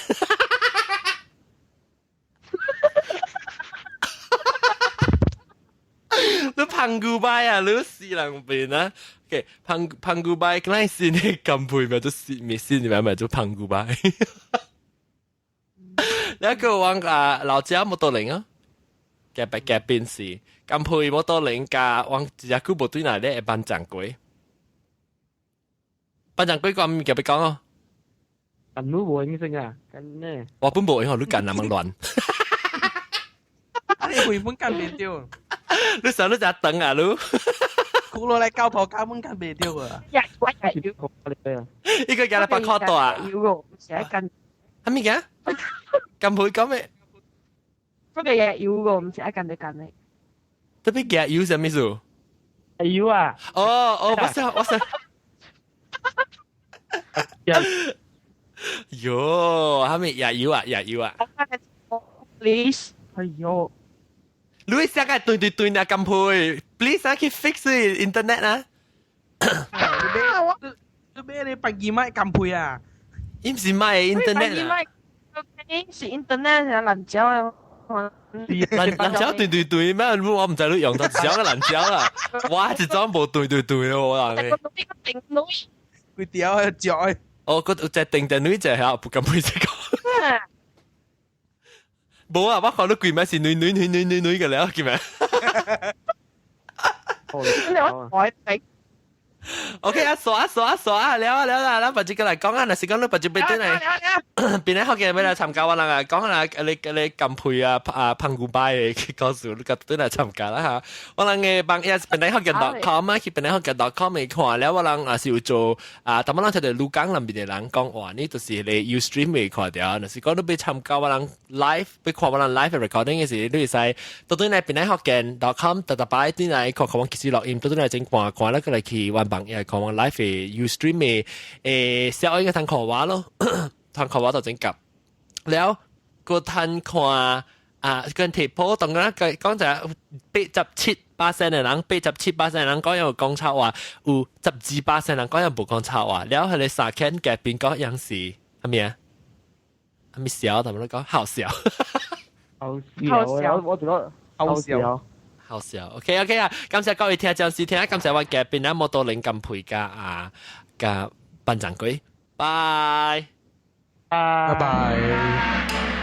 你胖牛掰啊！你死人邊啊？OK，胖胖牛掰，嗰陣時你甘配咪做死咪死你咪咪做胖牛掰。你一個玩啊老家摩托輪啊，夾白夾邊時甘配摩托輪加往一隻久無對來咧會班掌櫃，班掌櫃講物件欲講哦。近都無影先啊，近呢。我本無影，你近那麼亂。你回本近袂著。你上你只等啊，你。苦落來交頭交本近袂著啊。呢個叫你八塊多啊。要個，寫近。係咪嘅？咁配講咩？嗰個嘢要個，唔寫近就近你。特別嘅要什麼意思？要啊。哦哦，我想我想。喲，係咪也要啊？也要啊。 Please，哎喲。你寫個對對對啊，咁配，please 啊，去 fix internet 啊。你買你白二買咁配啊？伊毋是買 internet 啊？是 internet 啊，爛蕉啊。爛爛蕉對對對咩？我唔知你用到少個爛蕉啦。我一種無對對對咯，我人。佢掉去嚼。哦，個隻定定女隻係不敢配這個。無啊！我看你規暝是女女女女女女嘅了，叫咩？我頂。 OK 啊，傻啊傻啊傻啊，了啊了啦，咱把這個來講啊，若是講你把這邊轉來，邊來福建欲來參加我人啊，講啊，你你甘配啊啊胖古擺的故事，你個轉來參加啦嚇。我人的網頁是邊來福建 .com 啊，去邊來福建 .com 會看了，我人也是有做啊，淡薄人聽著鷺江南邊的人講話，你就是咧 Ustream 會看著，若是講你欲參加我人 live，欲看我人 live recording 的時，你會使倒轉來邊來福建 .com，逐逐擺轉來看看我幾時錄音，倒轉來整看看了，閣來去阮網頁看我 live 的 Ustream 的誒，小應該通看我咯，通看我就整夾了，閣通看啊，跟貼坡當然講就87%的人，87%的人講有講臭話，有12%人講有無講臭話，了彼个三間夾邊講樣是啥物啊？啥物笑？他們都講好笑，好笑，我覺得好笑。好笑，OK OK 啊！感謝各位聽眾收聽，感謝我嘉賓啊，摩多靈金培加啊加班長龜，拜。拜拜。